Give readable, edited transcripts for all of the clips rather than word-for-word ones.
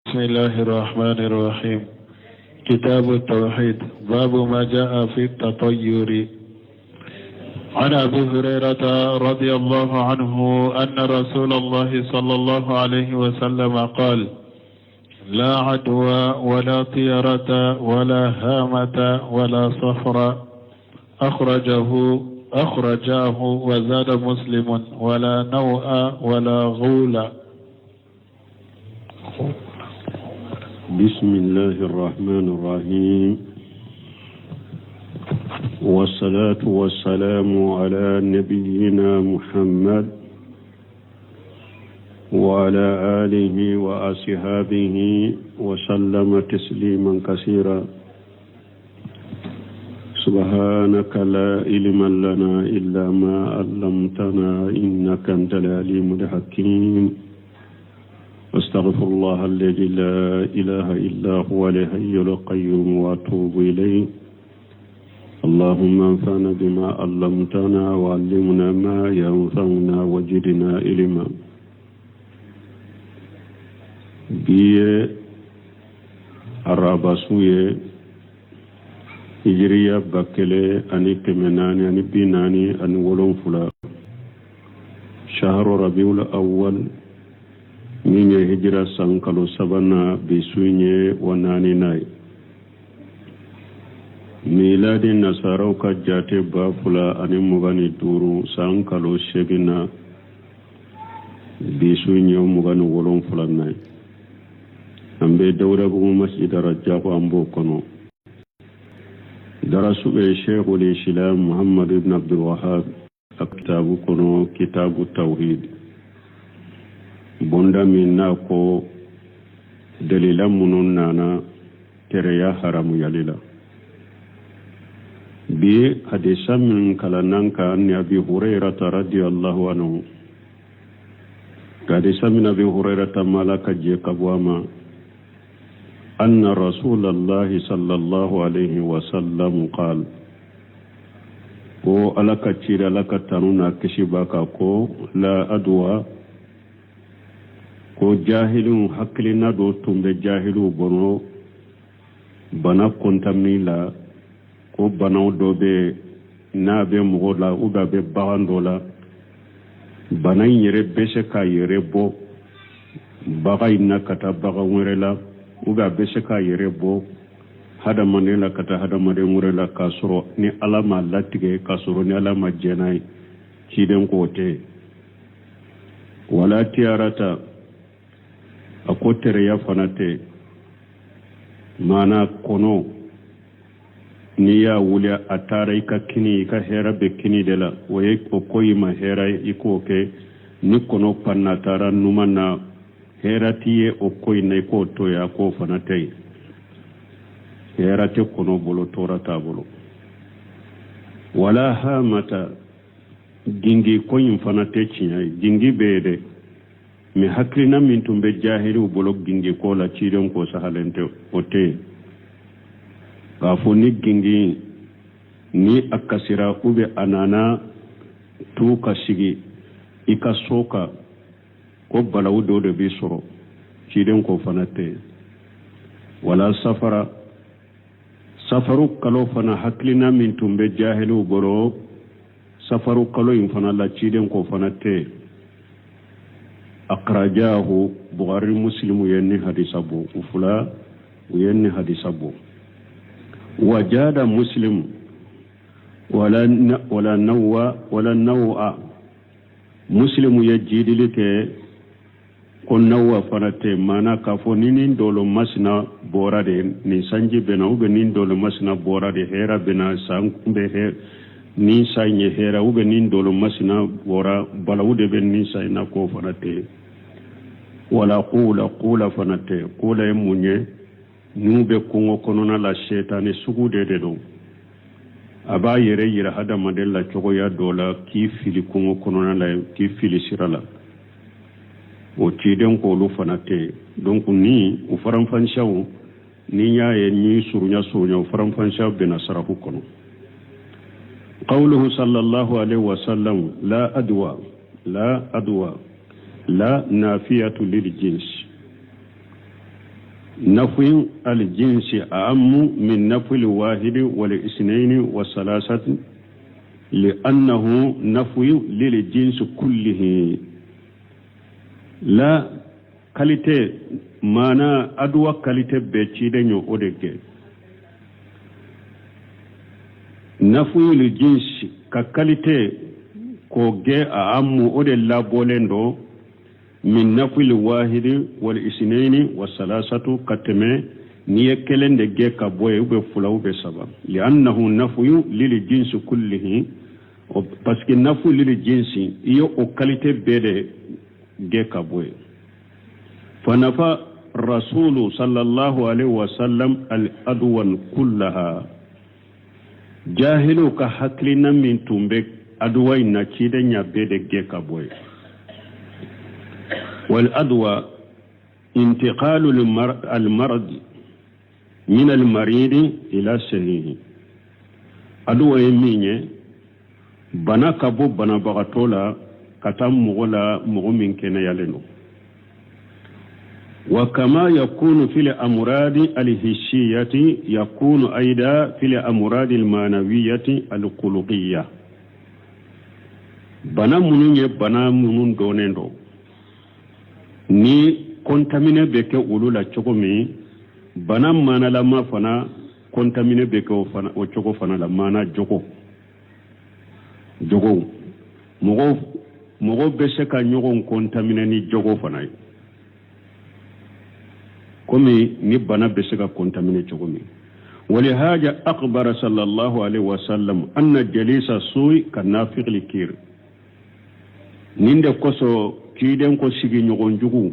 بسم الله الرحمن الرحيم. كتاب التوحيد، باب ما جاء في التطير. عن أبي هريرة رضي الله عنه أن رسول الله صلى الله عليه وسلم قال: لا عدوى ولا طيرة ولا هامة ولا صفر. أخرجاه وزاد مسلم: ولا نوء ولا غول. بسم الله الرحمن الرحيم، والصلاة والسلام على نبينا محمد وعلى آله وأصحابه وسلم تسليما كثيرا. سبحانك لا علم لنا إلا ما علمتنا إنك أنت العليم الحكيم. أستغفر الله الذي لا إله إلا هو الحي القيوم وأتوب إليه. اللهم انفعنا بما علمتنا وعلمنا ما ينفعنا وزدنا علما. Bi ye araba su ye, hijiriya 1447, shahru rabiul awwal, min ye hijira san kalo sabanan, bi su in ye wa naaninan ye. Miladi nasaraw ka jate 2025 san kalo seeginnan, bi su in ye 27nan ye. An bɛ Dawudabugu masjid Rajako, an b'o kɔnɔ. Darasu bɛ Sheikhul Islam Muhammad ibn Abdul Wahab a kitabu kɔnɔ, kitabu tawhid, bonda min n'a ko dalila minnu nana tereya haramuyali la. Bi hadisa min kalannan kan ni Abi Hurairata radiyallahu anhu, hadisa min Abi Hurairata mala ka jɛ ka bɔ a ma, anna rasulallahi sallallahu alaihi wasallam qal, ko Ala ka cira, Ala ka tanu n'a kisi b'a kan, ko la adwa, ko jahiliw hakilina dɔ tun bɛ jahiliw bolo bana kɔntamini la, ko banaw dɔ bɛ n'a bɛ mɔgɔ la ou bien a bɛ bagan dɔ la, bana in yɛrɛ bɛ se k'a yɛrɛ bɔ bagan in na ka taa bagan wɛrɛ la, ou bien a bɛ se k'a yɛrɛ bɔ hadamaden la ka taa hadamaden wɛrɛ la, k'a sɔrɔ ni Ala ma latigɛ, k'a sɔrɔ ni Ala ma jɛn n'a ye. Ciden k'o tɛ. Wala tiyarata, a ko tereya fana tɛ, maana kɔnɔ n'i y'a wuli a taara i ka kini, i ka hɛrɛ bɛ kini de la, o ye o ko i ma hɛrɛ ye, i k'o kɛ. Ni kɔnɔ panna taara numan na, hɛrɛ t'i ye o ko in na, i k'o to yen. A k'o fana tɛ yen. Hɛrɛ tɛ kɔnɔ bolo, tɔɔrɔ t'a bolo. Wala hamata, gingi ko in fana tɛ tiɲɛ ye. Gingi bɛ yen dɛ, mais hakilina min tun bɛ jahiliw bolo gingi ko la, ciden ko sahalen tɛ, o tɛ yen. K'a fɔ ni gingi ni a kasira ou bien a nana tu ka sigi i ka so kan, ko balawu dɔ de b'i sɔrɔ, ciden k'o fana tɛ yen. Wala safara, safaru kalo fana, hakilina min tun bɛ jahiliw bolo safaru kalo in fana la, ciden k'o fana tɛ yen. Akrajahu, Bukhari, Muslimu ye ni hadisa bɔ, u fila u ye ni hadisa bɔ. Wajada Muslim wala wala nawa wala nawa, Muslimu ye jidili kɛ ko nawa fana tɛ, maana k'a fɔ ni nin dolo masina bɔra de, nin sanji bɛna, ou bien nin dolo masina bɔra de, hɛrɛ bɛna san bɛ hɛ nin san ye hɛrɛ, ou bien nin dolo masina bɔra, balawu de bɛ nin san in na, k'o fana tɛ. Wala kula, kula fana tɛ. Kula ye mun ye? N'u bɛ kungo kɔnɔna la, sɛtani sugu de don, a b'a yɛrɛ yira hadamaden la cogoya dɔ la k'i fili kungo kɔnɔna la, k'i fili sira la. O ciden k'olu fana tɛ yen. Donc ni u faranfansiyaw, ni y'a ye ni surunya surunya, u faranfansiyaw bɛna sarafu kɔnɔ. Qawluhu sallallahu alaihi wasallam la adwa, la adwa, la nafiyatu lil jins. Nafi aljinsi a'ammu min nafi alwahidi wal isnaini wa salasati li'annahu nafi lil jinsi kullihi la qualité maana aduwa qualité bɛɛ ciden ye o de kɛ nafiyul jinsi ka qualité k'o gɛn a'ammu o de labɔlen don min nafil wahidi wal isnaini wa salasatu ka tɛmɛ n'i ye kelen de gɛn ka bɔ yen ou bien fila ou bien saba li'annahu nafiyu lil jinsi kullihi parce que nafu lil jinsi i ye o qualité bɛɛ de gɛn ka bɔ yen fanafa rasulu sallallahu alaihi wasallam al adwan kullaha jahiliw ka hakilina min tun bɛ aduwa in na ciden y'a bɛɛ de gɛn ka bɔ yen wal adwa intiqalu al marad min al maridi ila sahihi aduwa ye min ye bana ka bɔ banabagatɔ la ka taa mɔgɔ la mɔgɔ min kɛnɛyalen don wa kama yakunu fil amradi alhissiyati yakunu aida fil amradi almanawiyati alkhuluqiyya bana minnu ye bana minnu dɔnnen don ni contaminer bɛ kɛ olu la cogo min bana manalama fana contaminer bɛ kɛ o cogo fana la maana jogo jogow mɔgɔw mɔgɔw bɛ se ka ɲɔgɔn contaminer ni jogo fana ye komi ni bana bɛ se ka contaminer cogo min walihaja akbara sallallahu alaihi wasallam anna jalisa su'i ka nafikhil kir nin de kosɔn ciden ko sigiɲɔgɔn jugu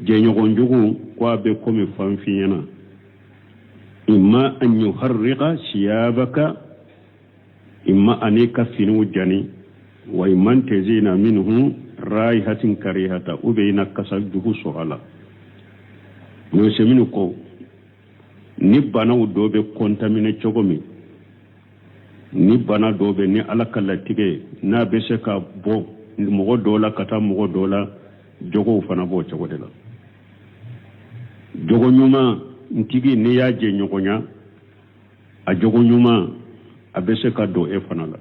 jɛɲɔgɔn jugu ko a bɛ komi fanfiɲɛna imma an yuharriqa siyabaka imma an'i ka finiw jani wa imma an tazina minhu raihatin karihata ou bien i na kasa jugu sɔrɔ a la Usɛmini ko ni banaw dɔ bɛ contaminer cogo min ni bana dɔ bɛ ni ala ka latigɛ n'a bɛ se ka bɔ mɔgɔ dɔ la ka taa mɔgɔ dɔ la jogow fana b'o cogo de la jogo ɲuman ntigi n'i y'a jɛɲɔgɔnya a jogo ɲuman a bɛ se ka don e fana la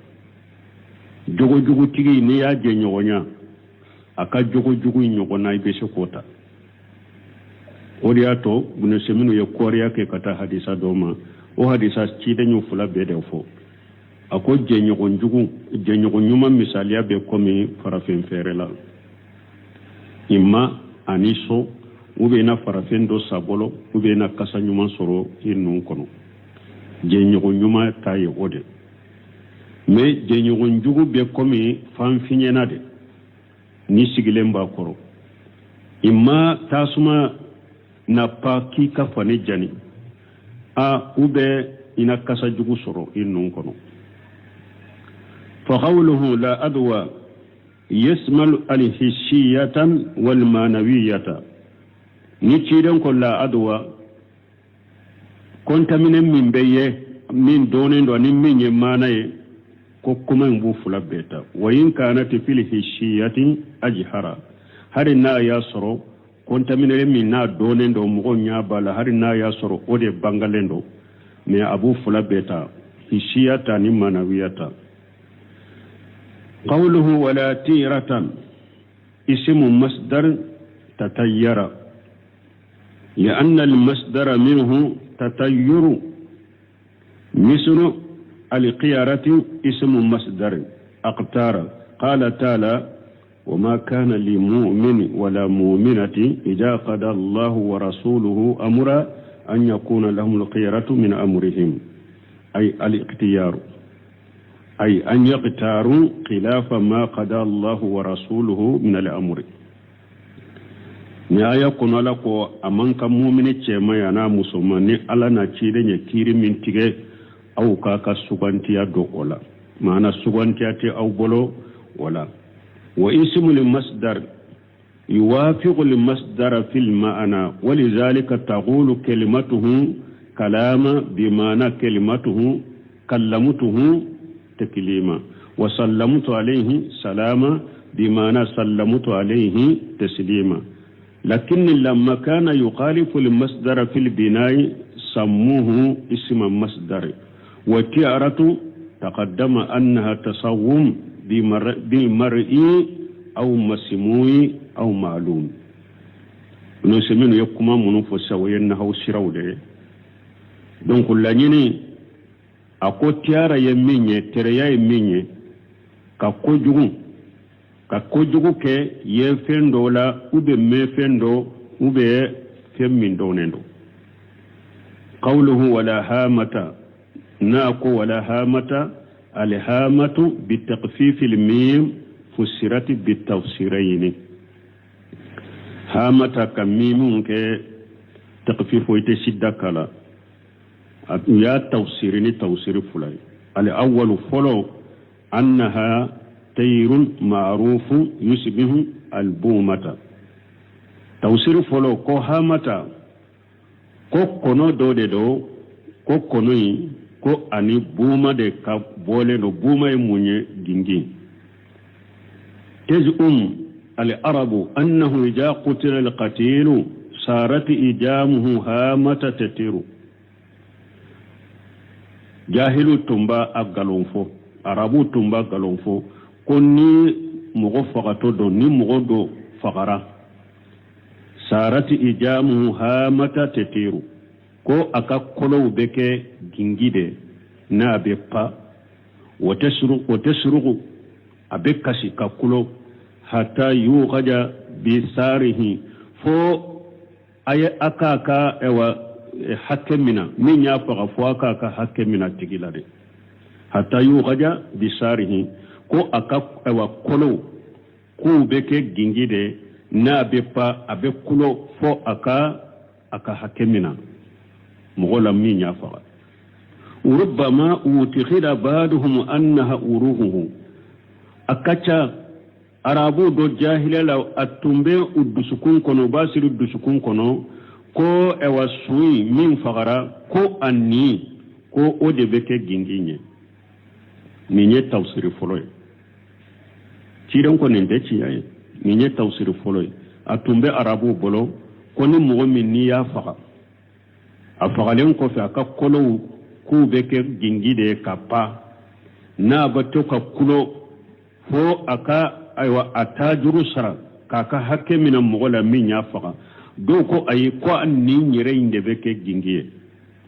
jogo jugutigi n'i y'a jɛɲɔgɔnya a ka jogo jugu ɲɔgɔnna i bɛ se k'o ta o de y'a to Ibn Usɛmini ye kɔriya kɛ ka taa hadisa dɔ ma o hadisa ciden y'o fila bɛɛ de fɔ a ko jɛɲɔgɔn jugu jɛɲɔgɔn ɲuman misaliya bɛ komi parfum feerela imma ani so ou bien i na parfum dɔ san bolo ou bien i na kasa ɲuman sɔrɔ i nun kɔnɔ jɛɲɔgɔn ɲuman ta ye o de mais jɛɲɔgɔn jugu bɛ komi fanfiɲɛna de n'i sigilen b'a kɔrɔ imma tasuma na pan k'i ka fani jani a ou bien i na kasa jugu sɔrɔ i nun kɔnɔ fa qawluhu la adwa yasmalu alhissiyatan walmanawiyata ni ciden ko la adwa contaminer min bɛ ye min dɔnnen don ani min ye maana ye ko kuma in b'u fila bɛɛ ta wa in kanat fil hissiyati ajhara hali n'a y'a sɔrɔ contaminer min n'a dɔnnen don mɔgɔw ɲɛ b'a la hali n'a y'a sɔrɔ o de bangalen don mais a b'u fila bɛɛ ta hissiya ta ni manawiya ta qawluhu wala tiratan ismu masdar tatayyara لأن المصدر منه تطير مثل القيرة اسم مصدر أقتار قال تعالى وما كان لمؤمن ولا مؤمنة إذا قضى الله ورسوله أمرا أن يكون لهم الخيرة من أمرهم أي الاختيار أي أن يختاروا خلاف ما قضى الله ورسوله من الأمر ni aya kɔnɔ ala ko a man kan mumini cɛman ye an'a musoman ni ala n'a ciden ye kiiri min tigɛ aw k'a ka sugantiya don o la maana sugantiya tɛ aw bolo o la wa ismul masdar yuwafiqu al-masdara fil ma'ana wa lidhalika taqulu kalimatuhu kalama bima'ana kalimatuhu kallamtuhu taklima wa sallamtu alayhi salama bima'ana sallamtu alayhi taslima. Lakin lamma kana yukhalifu al-masdara fil bina'i sammuhu isma masdari wa ti'aratu taqaddama annaha tasawwum bil mar'i aw masmu'i aw ma'lum. N'o se minnu ye kuma minnu fɔ sisan, o ye nahawu siraw de ye. Donc laɲini, a ko tiyara ye min ye, tereya ye min ye, ka kojugu kɛ ye fɛn dɔ la ou bien mɛnfɛn dɔ ou bien fɛn min dɔnnen don. Qawluhu wala hamata, n'a ko wala hamata, alhamatu bitaqfifi almim fussirat bitafsirayni. Hamata ka mimu kɛ taqfifo, i tɛ sidda kala, u y'a tafsiri ni tafsiri fila ye. Al awwalu, fɔlɔ, annaha tayrun ma'rufun yusbihu albumata. Tafsiri fɔlɔ ko hamata, ko kɔnɔ dɔ de don, ko kɔnɔ in ko ani buuma de ka bɔlen don. Buuma ye mun ye? Gingin. Tazum al-arabu annahu idha qutila al-qatilu sarat ijamuhu hamata tatiru. Jahilu tun b'a a galon fɔ, arabu tun b'a galon fɔ ko ni mɔgɔ fagatɔ don, ni mɔgɔ dɔ fagara, sarat ijamuhu hamata tatiru, ko a ka kɔlɔw bɛ kɛ gingi de n'a bɛ pa o tɛ surugu, a bɛ kasi ka kulo, hata yugaja bi sarihi, fo a ye a k'a ka ɛwa hakɛ mina, min y'a faga, fo a k'a ka hakɛ mina tigi la de. Hata yugaja bi sarihi, ko a ka ɛwa kɔlɔw k'u bɛ kɛ gingi de n'a bɛ pa, a bɛ kulo fo a ka hakɛ mina mɔgɔ la min y'a faga. Rubbama utikhida ba'duhum annaha uruhuhu. A ka ca arabu dɔ jahiliya la, a tun bɛ u dusukun kɔnɔ, u b'a siri dusukun kɔnɔ ko ɛwa su in min fagara, ko a ni ko o de bɛ kɛ gingin ye. Nin ye tafsiri fɔlɔ ye. Ciden ko nin tɛ tiɲɛ ye. Nin ye tafsiri fɔlɔ ye. A tun bɛ arabuw bolo ko ni mɔgɔ min n'i y'a faga, a fagalen kɔfɛ, a ka kɔlɔw k'u bɛ kɛ gingi de ye ka pa, n'a bɛ to ka kulo fo a ka ayiwa a taajuru sara k'a ka hakɛ minɛ mɔgɔ la min y'a faga. Dɔw ko ayi, ko a nin yɛrɛ in de bɛ kɛ gingi ye.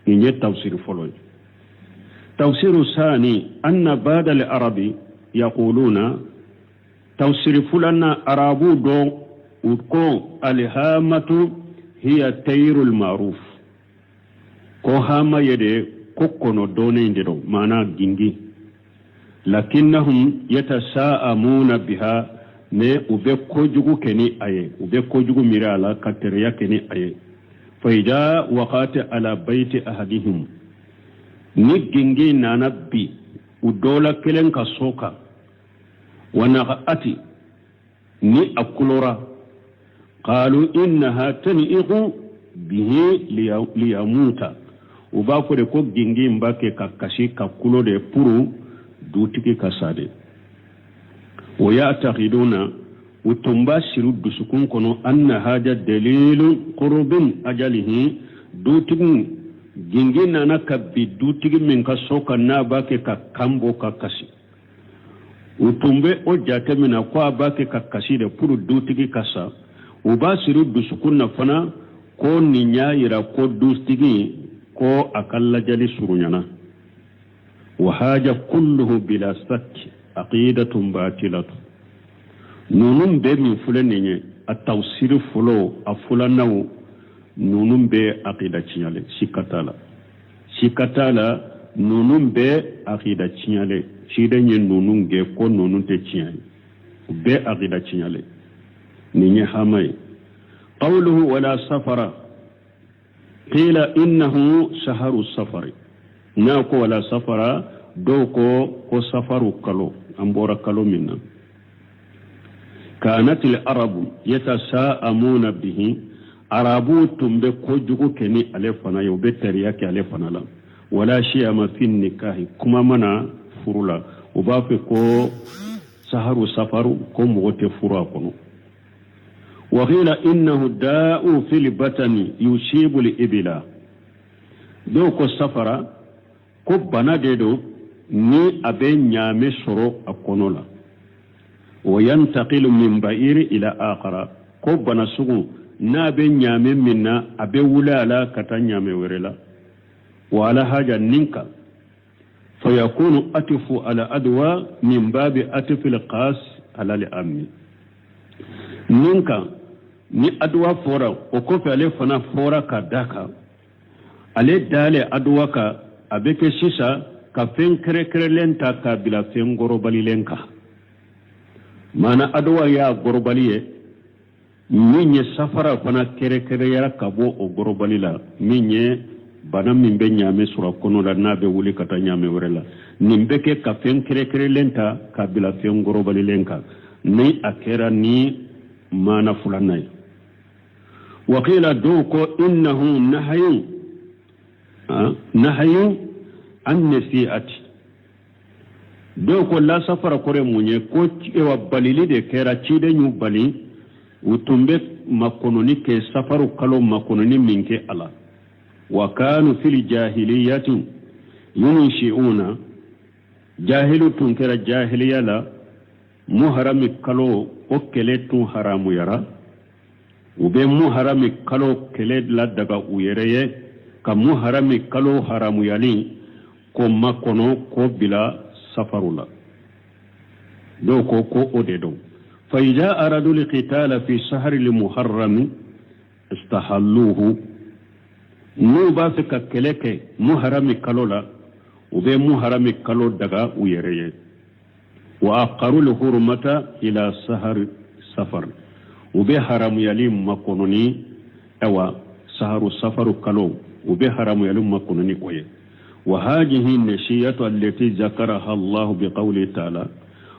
Nin ye tafsiri fɔlɔ ye. Tafsiru sani anna bada al arabi yaquluna, tafsiri filanan, arabu dɔ u ko alhamatu hiya tayrul ma'ruf, ko hama ye de ko kɔnɔ dɔɔnin de don, maana gingi. Lakinnahum yatasa'amuna biha, mais u bɛ kojugu kɛ ni a ye, u bɛ kojugu miiri a la ka teriya kɛ ni a ye. Fa idha waqati ala bayti ahadihim, ni gingin nana bi u dɔ la kelen ka so kan, wa naqati, ni a kulora, qalu innaha taniqu bihi liyamuta, u b'a fɔ de ko gingin b'a kɛ ka kasi ka kulo de pour dutigi ka sa de. Wa ya'taqiduna, u tun b'a siri dusukun kɔnɔ, anna haja dalilun qurbin ajalihi, dutigi gingin nana ka bi dutigi min ka so kan, n'a b'a kɛ ka kan bɔ ka kasi, u tun bɛ o jate min na ko a b'a kɛ ka kasi de pour dutigi ka sa. U b'a siri dusukun na fana ko nin y'a yira ko dutigi ko a ka lajali surunyana. Wa haja kulluhu bila shak aqidatun batilatu. Ninnu bɛɛ min filɛ nin ye, a tafsiri fɔlɔ, a filananw, ninnu bɛɛ aqida tiɲɛlen, sika t'a la, sika t'a la. Ninnu bɛɛ aqida tiɲɛlen. Ciden ye ninnu gɛn ko ninnu tɛ tiɲɛ ye, u bɛɛ aqida tiɲɛlen. Nin ye hama ye. Qawluhu wala safara, qila innahu shaharu safari. N'a ko wala safara, dɔw ko safaru kalo, an bɔra kalo min na. Kanat al arabu yatasa'amuna bihi, arabu tun bɛ kojugu kɛ ni ale fana ye, u bɛ teriya kɛ ale fana la. Wala siyama fi nikahi, kuma mana furu la, u b'a fɛ ko saharu safaru ko mɔgɔ tɛ furu a kɔnɔ. Wa qila innahu da'u fil batani yusibu al-ibila. Dɔw ko safara ko bana de don ni a bɛ ɲaamɛ sɔrɔ a kɔnɔ la. Wa yantaqilu min ba'iri ila akhara, ko bana sugu n'a bɛ ɲaamɛ min na, a bɛ wuli a la ka taa ɲaamɛ wɛrɛ la. Wa ala haja nin kan fayakunu atifu ala adwa min babi atifi al-khas ala al-ammi. Nin kan ni aduwa fɔra, o kɔfɛ ale fana fɔra ka da kan, ale dalen aduwa kan, a bɛ kɛ sisan ka fɛn kɛrɛnkɛrɛnlen ta k'a bila fɛn gɔrɔbalilen kan. Maana aduwa y'a gɔrɔbali ye, min ye safara fana kɛrɛnkɛrɛnyara ka bɔ o gɔrɔbali la, min ye bana min bɛ ɲaamɛ sɔrɔ kɔnɔ la, n'a bɛ wuli ka taa ɲaamɛ wɛrɛ la. Nin bɛ kɛ ka fɛn kɛrɛnkɛrɛnlen ta k'a bila fɛn gɔrɔbalilen kan, ni a kɛra ni maana filanan ye. Wakila, dɔw ko innahu nahayun an nasi'ati. Dɔw ko la safara kɔrɔ ye mun ye? Ko ewa balili de kɛra, ciden y'u bali, u tun bɛ makɔnɔni kɛ safaru kalo makɔnɔni min kɛ a la. Wa kanu fil jahiliyati yunshi'una, jahilu tun kɛra jahiliya la, muharami kalo o kɛlɛ tun haramuyara, u bɛ muharami kalo kɛlɛ ladaga u yɛrɛ ye, ka muharami kalo haramuyali ko makɔnɔ k'o bila safaru la. Dɔw ko ko o de don. Fa iza aradu liqitala fi sahari limuharrami istahalluhu, n'u b'a fɛ ka kɛlɛ kɛ muharami kalo la, u bɛ muharami kalo daga u yɛrɛ ye. Wa aqaru lhurmata ila sahari safar, u bɛ haramuyali makɔnɔni, awa saharu safaru kalo, u bɛ haramuyali makɔnɔni o ye. Wa hajihi nasiyatu allati zakaraha Allah bi qawli ta'ala.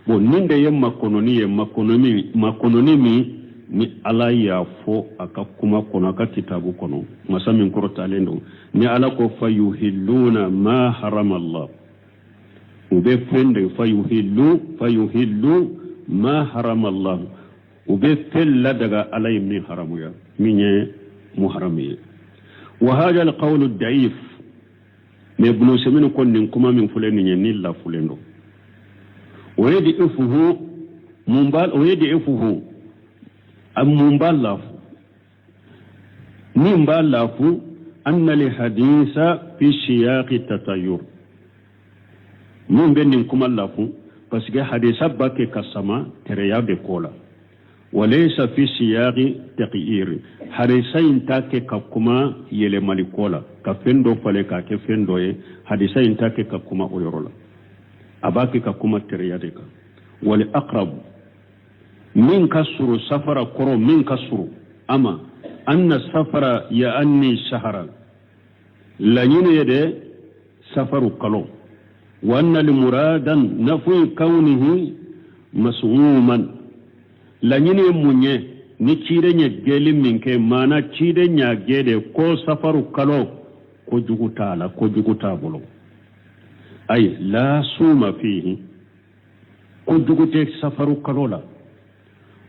Bon, nin de ye makɔnɔni ye, makɔnɔni min ni Ala y'a fɔ a ka kuma kɔnɔ, a ka kitabu kɔnɔ, masa min kɔrɔtalen don, ni Ala ko fa yuhilluna ma harama Allah, u bɛ fɛn de fa yuhillu ma harama Allah, u bɛ fɛn ladaga Ala ye min haramuya, min ye muharami ye. Wa hada alqawlu da'if. Mais Ibn Usaymin ko nin kuma min filɛ nin ye, ni lafulen don. O ye di ifuhu mun b'a, o ye di ifuhu a mun b'a lafu, min b'a lafu, anna li hadisa fi siyaqi tatayur. Min bɛ nin kuma lafu, parce que hadisa b'a kɛ ka sama tɛrɛya de ko la. Walaysa fi siyaqi taghyir, hadisa in t'a kɛ ka kuma yɛlɛmali ko la, ka fɛn dɔ falen k'a kɛ fɛn dɔ ye. Hadisa in t'a kɛ ka kuma o yɔrɔ la, a b'a kɛ ka kuma tɛrɛya de kan. Wali aqrab, min ka surun safara kɔrɔ, min ka surun ama, anna safara ya'anni sahara, laɲini ye de safaru kalo. Wa anna limuradan nafi kawnihi masuman, laɲini ye mun ye? Ni ciden ye gɛli min kɛ, maana ciden y'a gɛ de ko safaru kalo ko jugu t'a la, ko jugu t'a bolo. Ayi la suma fihi, ko jugu tɛ safaru kalo la.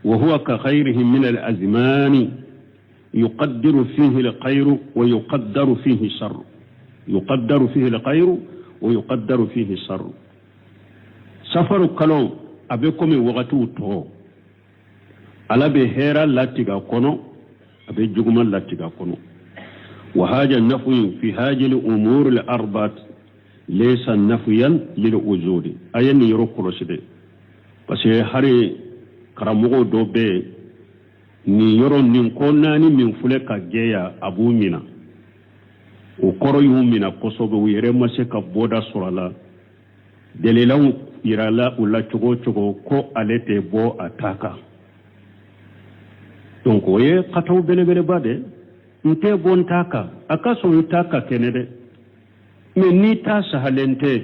Wa huwa ka ghayrihi min al-azmani yuqaddiru fihi al-khayru wa yuqaddaru fihi sharru, yuqaddaru fihi al-khayru wa yuqaddaru fihi sharru. Safaru kalo a bɛ komi wagatiw tɔ, Ala bɛ hɛrɛ latigɛ a kɔnɔ, a bɛ juguman latigɛ a kɔnɔ. Wa haja nafu fi hajil umur al arbaat laysa nafiyan lil wujudi. A ye nin yɔrɔ kɔlɔsi dɛ, parce que hali karamɔgɔw dɔ bɛ yen, nin yɔrɔ nin ko naani min filɛ ka gɛya, a b'u mina, o kɔrɔ y'u mina kosɛbɛ, u yɛrɛ ma se ka bɔda sɔrɔ a la. Dalilaw yirala u la cogo o cogo ko ale tɛ bɔ a ta kan. Donc o ye kataw belebeleba de. N tɛ bɔ n ta kan, a ka sɔrɔ i ta ka kɛnɛ dɛ, mais n'i ta sahalen tɛ,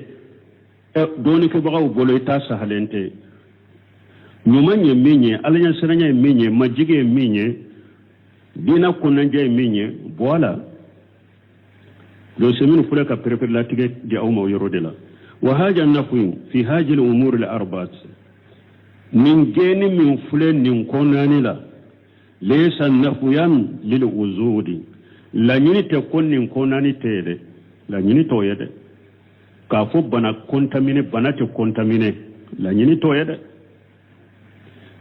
dɔɔnikɛbagaw bolo i ta sahalen tɛ. Ɲuman ye min ye, Ala ɲɛsiranya ye min ye, majigi ye min ye, diinɛ kunnandiya ye min ye, bɔ a la. Donc c'est min filɛ ka perepere di aw ma o yɔrɔ de la. Wa haja nafu fi hajil umur al arbaat, nin gɛnni min filɛ nin ko naani la. Laysa nafiyan lil wujudi, laɲini tɛ ko nin ko naani tɛ yen dɛ, laɲini t'o ye dɛ. K'a fɔ bana contaminer, bana tɛ contaminer, laɲini t'o ye dɛ.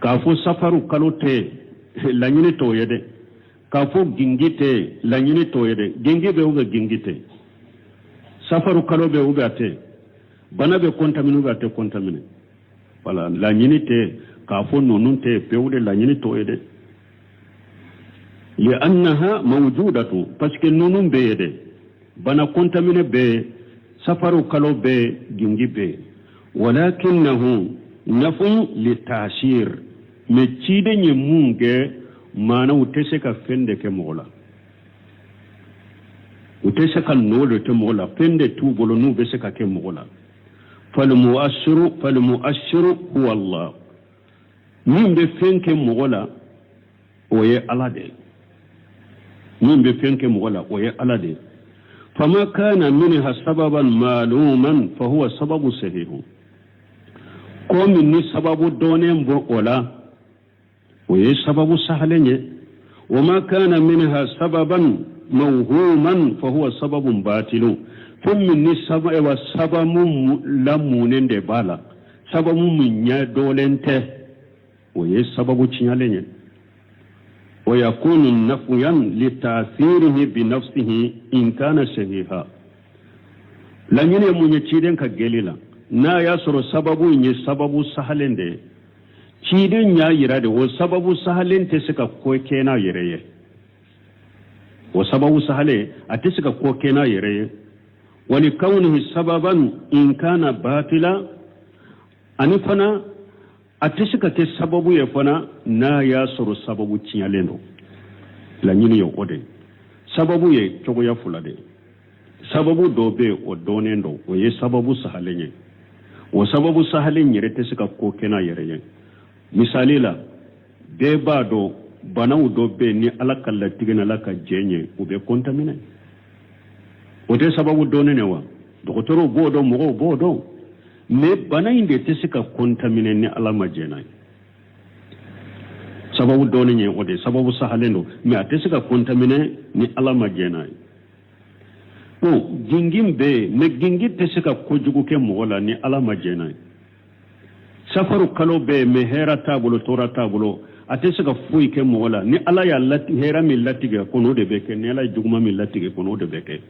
K'a fɔ safaru kalo tɛ yen, laɲini t'o ye dɛ. K'a fɔ gingi tɛ yen, laɲini t'o ye dɛ. Gingi bɛ ou bien gingi tɛ yen, safaru kalo bɛ ou bien a tɛ yen, bana bɛ contaminer ou bien a tɛ contaminer. Voilà, laɲini tɛ k'a fɔ ninnu tɛ yen pewu de, laɲini t'o ye dɛ. Li'annaha mawjudatu, parce que ninnu bɛ yen dɛ, bana contaminer bɛ yen, safaru kalo bɛ yen, gingi bɛ yen. Walakinnahu nafun li tasir, mais ciden ye mun kɛ, maana u tɛ se ka fɛn de kɛ mɔgɔ la, u tɛ se ka nɔ de kɛ mɔgɔ la, fɛn de t'u bolo n'u bɛ se ka kɛ mɔgɔ la. Falmu'assiru, falmu'assiru huwa Allah, min bɛ fɛn kɛ mɔgɔ la, o ye Ala de ye. Min bɛ fɛn kɛ mɔgɔ la, o ye Ala de ye. Fama kana minha sababan ma'luman fahuwa sababu sahihu, ko min ni sababu dɔnnen bɔ o la, o ye sababu sahalen ye. Wa ma kana minha sababan mawhuman fahuwa sababun batilun, fɛn min ni saba sababu lamunen de b'a la, sababu min ɲɛ dɔlen tɛ, o ye sababu tiɲɛlen ye. Wa yakunu nafiyan li ta'thirihi bi nafsihi in kana sahiha, laɲini ye mun ye ciden ka gɛli la, n'a y'a sɔrɔ sababu in ye sababu sahalen de ye, ciden y'a yira de o sababu sahalen tɛ se ka ko kɛ n'a yɛrɛ ye, o sababu sahalen a tɛ se ka ko kɛ n'a yɛrɛ ye. Wali kawnihi sababan in kana batila, ani fana a tɛ se ka kɛ sababu ye fana n'a y'a sɔrɔ sababu tiɲɛlen don. Laɲini ye o de ye. Sababu ye cogoya fila de ye. Sababu dɔ bɛ yen, o dɔnnen don, o ye sababu sahalen ye. O sababu sahalen yɛrɛ tɛ se ka ko kɛ n'a yɛrɛ ye. Misali la, bɛɛ b'a dɔn banaw dɔ bɛ yen, ni Ala ka latigɛ ni Ala ka jɛn ye, u bɛ contaminer. O tɛ sababu dɔnnen ye wa? Dɔgɔtɔrɔw b'o dɔn, mɔgɔw b'o dɔn. Mais bana in de tɛ se ka contaminer ni Ala ma jɛn n'a ye. Sababu dɔnnen ye o de, sababu sahalen don, mais a tɛ se ka contaminer ni Ala ma jɛn n'a ye. Bon, gingin bɛ yen, mais gingin tɛ se ka kojugu kɛ mɔgɔ la ni Ala ma jɛn n'a ye. Safaru kalo bɛ yen, mais hɛrɛ t'a bolo, tɔɔrɔ t'a bolo, a tɛ se ka foyi kɛ mɔgɔ la. Ni Ala y'a hɛrɛ min latigɛ kɔnɔ, o de bɛ kɛ. Ni Ala ye juguman min latigɛ kɔnɔ, o de bɛ kɛ.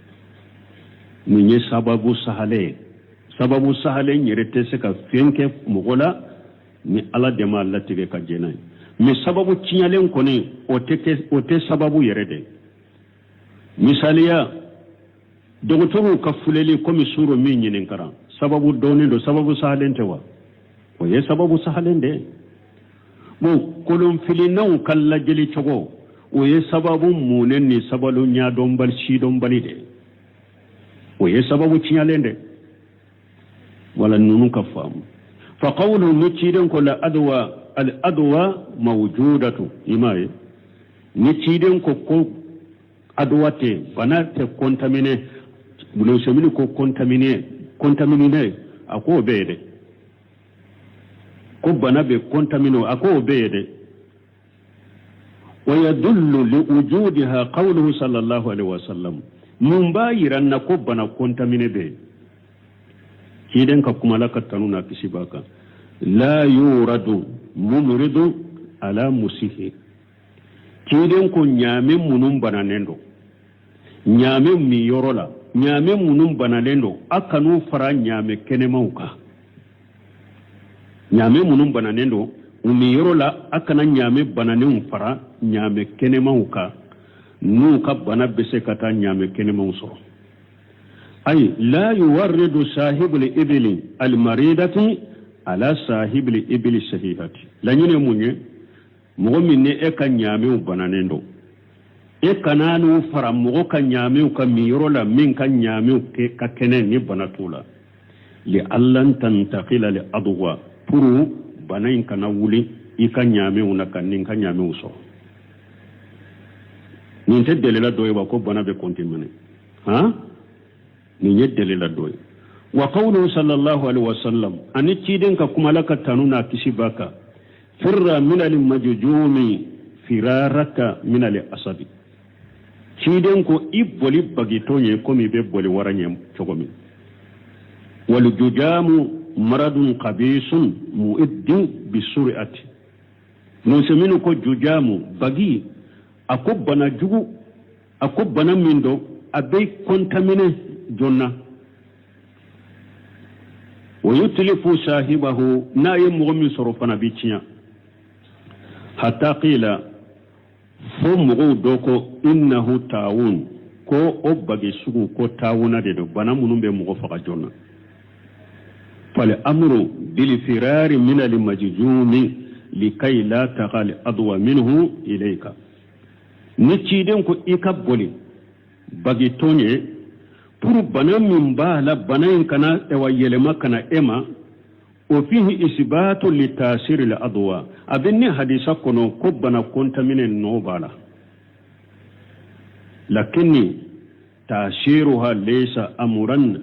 Nin ye sababu sahalen ye. Sababu sahalen yɛrɛ tɛ se ka fɛn kɛ mɔgɔ la ni Ala de m'a latigɛ ka jɛn n'a ye. Mais sababu tiɲɛlen kɔni, o tɛ kɛ, o tɛ sababu yɛrɛ de. Misaliya, dɔgɔtɔrɔw ka filɛli komi suro min ɲininkara, sababu dɔnnen don, sababu sahalen tɛ wa? O ye sababu sahalen de ye. Bon, kolonfilinanw ka lajɛli cogo, o ye sababu munnen ni sababu ɲɛdɔnbali sidɔnbali de ye, o ye sababu tiɲɛlen de. Wala ninnu ka faamu. Fa qawlu, ni ciden ko la adwa, al adwa mawjudatu, i m'a ye, ni ciden ko ko adwa tɛ, bana tɛ contaminer, bulonsemini ko contaminer, contaminer, a k'o bɛ yen dɛ. Ko bana bɛ contaminer, a k'o bɛ yen dɛ. Wa yadullu li wujudiha qawluhu sallallahu alaihi wasallam, mun b'a yira na ko bana contaminer bɛ yen? Ciden ka kuma, Ala ka tanu n'a kisi b'a kan, la yuradu mumridu ala musihi. Ciden ko ɲaamɛ minnu bananen don ɲaamɛ min yɔrɔ la, ɲaamɛ minnu banalen don, a kan'u fara ɲaamɛ kɛnɛmaw kan. Ɲaamɛ minnu bananen don u min yɔrɔ la, a kana ɲaamɛ bananenw fara ɲaamɛ kɛnɛmaw kan, n'u ka bana bɛ se ka taa ɲaamɛ kɛnɛmaw sɔrɔ. Ayi la yuwarridu sahibul ibili almaridati ala sahibul ibili sahihati. Laɲini ye mun ye? Mɔgɔ min ni e ka ɲaamɛw bananen don, e kana n'u fara mɔgɔ ka ɲaamɛw ka min yɔrɔ la min ka ɲaamɛw ka kɛnɛ ni bana t'u la. Li alla tantakila li adwa, pour bana in kana wuli i ka ɲaamɛw na ka nin ka ɲaamɛw sɔrɔ. Nin tɛ delila dɔ ye wa ko bana bɛ contaminer? Han, nin ye delila dɔ ye. Wa qawluhu sallallahu alaihi wasallam, ani ciden ka kuma, Ala ka tanu n'a kisi b'a kan, firra min al majjumi. Firaraka minal asadi, ciden ko i boli bagitɔ ɲɛ komi i bɛ boli wara ɲɛ cogo min. Waljujamu maradun kabisun muiddin bisuriati. Nusɛminu ko jujamu bagi, a ko bana jugu, a ko bana min don, a bɛ kɔntamine joona. Wa yutilifu sahibahu, n'a ye mɔgɔ min sɔrɔ fana bɛ tiɲɛ. Hatta qila, fo mɔgɔw dɔ ko innahu taawun, ko o bagi sugu ko taawuna de don, bana minnu bɛ mɔgɔ faga joona. Fal amru bil firari min al majzumi likay la taqa al adwa minhu ilayka. Ni ciden ko i ka boli bagitɔ ɲɛ pour bana min b'a la, bana in kana ɛwa yɛlɛma ka na e ma. O fihi isbatu li tasiri al adwa, a bɛ ni hadisa kɔnɔ ko bana kɔntamine nɔ b'a la. Lakini tasiruha laysa amuran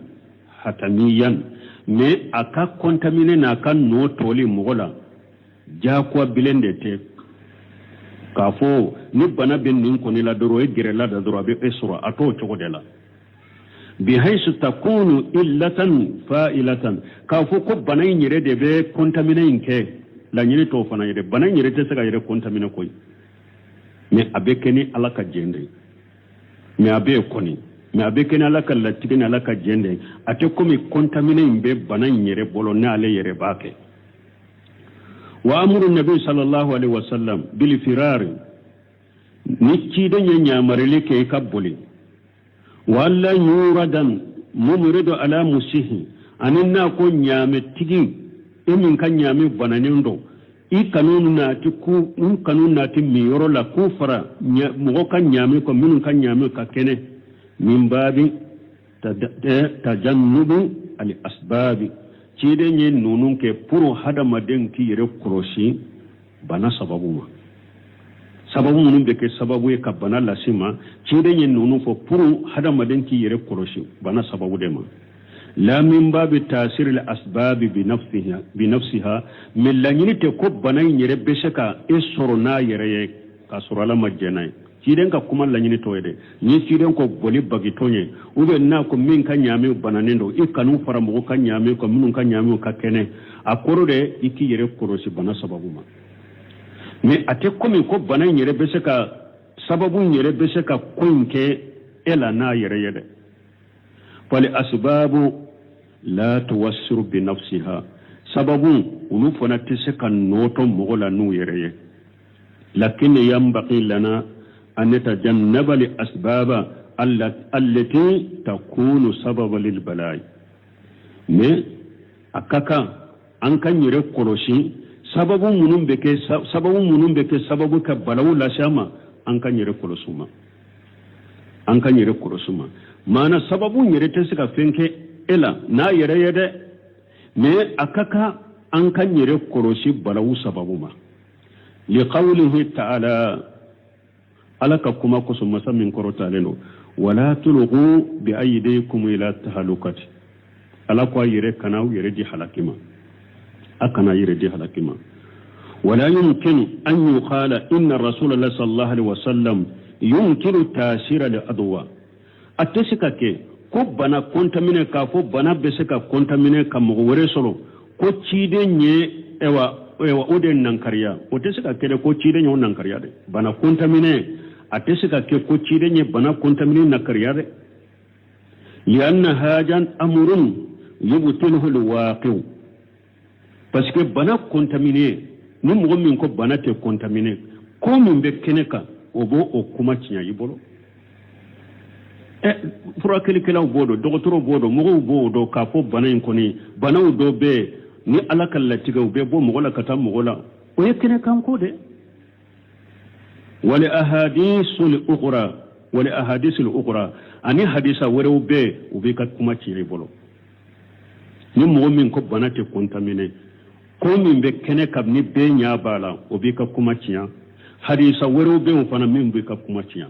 hatamiyan, mais a ka kɔntamine n'a ka nɔ tɔli mɔgɔ la diyagoya bilen de tɛ k'a fɔ ni bana bɛ nin kɔni la dɔrɔn, e gɛrɛla da dɔrɔn, a bɛ e sɔrɔ. A t'o cogo de la. Bihaisu takunu illatan fa'ilatan, k'a fɔ ko bana in yɛrɛ de bɛ kɔntamine in kɛ, laɲini t'o fana ye dɛ. Bana in yɛrɛ tɛ se ka yɛrɛ kɔntamine koyi, mais a bɛ kɛ ni Ala ka jɛn de ye. Mais a bɛ yen kɔni, mais a bɛ kɛ ni Ala ka latigɛ ni Ala ka jɛn de ye. A tɛ komi kɔntamine in bɛ bana in yɛrɛ bolo, n'ale yɛrɛ b'a kɛ. Wa amuru nabi sallallahu alaihi wasallam bil firari, ni ciden ye ɲamarili kɛ i ka boli. Wala yuradan mumridu ala musihi, ani n'a ko ɲaamɛtigi, e min ka ɲaamɛ bananen don, i kanu naati ku n kanu naati min yɔrɔ la k'u fara mɔgɔ ka ɲaamɛ kɔ minnu ka ɲaamɛ ka kɛnɛ. Min babi tajannubu al asbabi, ciden ye ninnu kɛ pour hadamaden k'i yɛrɛ kɔlɔsi bana sababu ma, sababu minnu bɛ kɛ sababu ye ka bana lase ma. Ciden ye ninnu fɔ pour hadamaden k'i yɛrɛ kɔlɔsi bana sababu de ma. La min babi tasiri al asbabi bi nafsiha, mais laɲini tɛ ko bana in yɛrɛ bɛ se ka e sɔrɔ n'a yɛrɛ ye k'a sɔrɔ Ala ma jɛn n'a ye. Ciden ka kuma laɲini t'o ye dɛ. Ni ciden ko boli bagitɔ ye, ou bien n'a ko min ka ɲaamɛ bananen don, i kanu fara mɔgɔ ka ɲaamɛ kan minnu ka ɲaamɛw ka kɛnɛ, a kɔrɔ de i k'i yɛrɛ kɔlɔsi bana sababu ma. Mais a tɛ komi ko bana in yɛrɛ bɛ se ka sababu in yɛrɛ bɛ se ka ko in kɛ e la n'a yɛrɛ ye dɛ. Fal asbabu la tuwassiru bi nafsiha, sababu olu fana tɛ se ka nɔtɔ mɔgɔ la n'u yɛrɛ ye. Lakin yanbaghi lana an natajannaba li asbaba allati takunu sababa lil bala'i, mais a ka kan an ka yɛrɛ kɔlɔsi sababu minnu bɛ kɛ sababu ka balawu lase an ma, an ka yɛrɛ kɔlɔsi ma, an ka yɛrɛ kɔlɔsi ma. Maana sababu yɛrɛ tɛ se ka fɛn kɛ e la n'a yɛrɛ ye dɛ, mais a ka kan an ka yɛrɛ kɔlɔsi balawu sababu ma. Liqawlihi ta'ala, Ala ka kuma kosɔn, masa min kɔrɔtalen don, wala tulqu bi aydikum ila tahalukati, Ala ko a yɛrɛ kana aw yɛrɛ di halaki ma, a kana yɛrɛ di halaki ma. Wala yumkinu an yuqala inna rasulallah sallallahu alaihi wasallam yunkiru tasira li adwa, a tɛ se ka kɛ ko bana kɔntamine, k'a fɔ bana bɛ se ka kɔntamine ka mɔgɔ wɛrɛ sɔrɔ, ko ciden ye ɛwa ɛwa o de nankariya. O tɛ se ka kɛ dɛ, ko ciden y'o nankariya dɛ. Bana kɔntamine, a tɛ se ka kɛ ko ciden ye bana kɔntamine nankariya dɛ. Lianna hajan amurun yubtiluhu alwaqi'u, parce que bana kɔntamine, ni mɔgɔ min ko bana tɛ kɔntamine, ko min bɛ kɛnɛ kan, o b'o o kuma tiɲɛ i bolo. Furakɛlikɛlaw b'o dɔn, dɔgɔtɔrɔw b'o dɔn, mɔgɔw b'o dɔn k'a fɔ bana in kɔni, banaw dɔ bɛ yen ni Ala ka latigɛ, u bɛ bɔ mɔgɔ la ka taa mɔgɔ la, o ye kɛnɛ kan ko dɛ. Wali ahadisul ukhra, wali ahadisul ukhra, ani hadisa wɛrɛw bɛ yen, u b'i ka kuma tiɲɛ i bolo. Ni mɔgɔ min ko bana tɛ kɔntamine, ko min bɛ kɛnɛ kan ni bɛɛ ɲɛ b'a la, o b'i ka kuma tiɲɛ. Hadisa wɛrɛw bɛ yen fana min b'i ka kuma tiɲɛ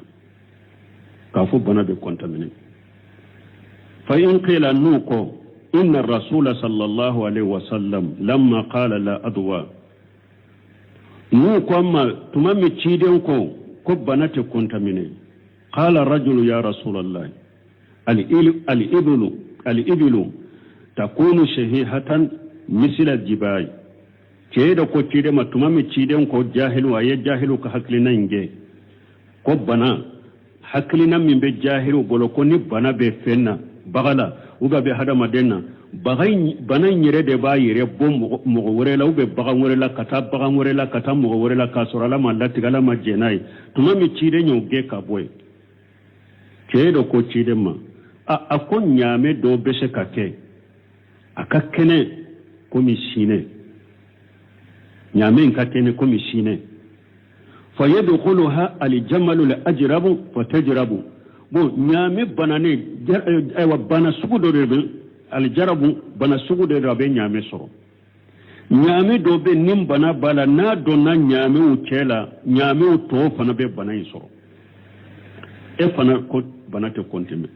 k'a fɔ bana bɛ kɔntamine. Fa in qila, n'u ko inna rasula sallallahu alaihi wasallam lamma qala la adwa. N'u ko a ma tuma min ciden ko ko bana tɛ contaminer, qala rajulu ya rasulallah al-iblu al-iblu takunu shahihatan misla jibai. Cɛ dɔ ko ciden ma tuma min ciden ko jahilu, a ye jahilu ka hakilina in gɛn ko bana hakilina min bɛ jahilu bolo ko ni bana bɛ fɛn na, baga la ou bien bɛ hadamaden na, baga bana in yɛrɛ de b'a yɛrɛ bɔ mɔgɔ wɛrɛ la ou bien bagan wɛrɛ la ka taa bagan wɛrɛ la ka taa mɔgɔ wɛrɛ la k'a sɔrɔ Ala m'a latigɛ, Ala ma jɛn n'a ye. Tuma min ciden y'o gɛn ka bɔ yen, cɛ dɔ ko ciden ma, a ko ɲaamɛ dɔ bɛ se ka kɛ a ka kɛnɛ komi sinɛ, ɲaamɛ in ka kɛnɛ komi sinɛ, fa yadkhuluha aljamalu alajrabu fatajrabu. Bon, ɲaamɛ bananen, ayiwa, bana sugu dɔ de bɛ aljarabu, bana sugu dɔ de a bɛ ɲaamɛ sɔrɔ. Ɲaamɛ dɔ bɛ ni bana b'a la, n'a donna ɲaamɛw cɛ la, ɲaamɛw tɔw fana bɛ bana in sɔrɔ. E fana ko bana tɛ contaminer.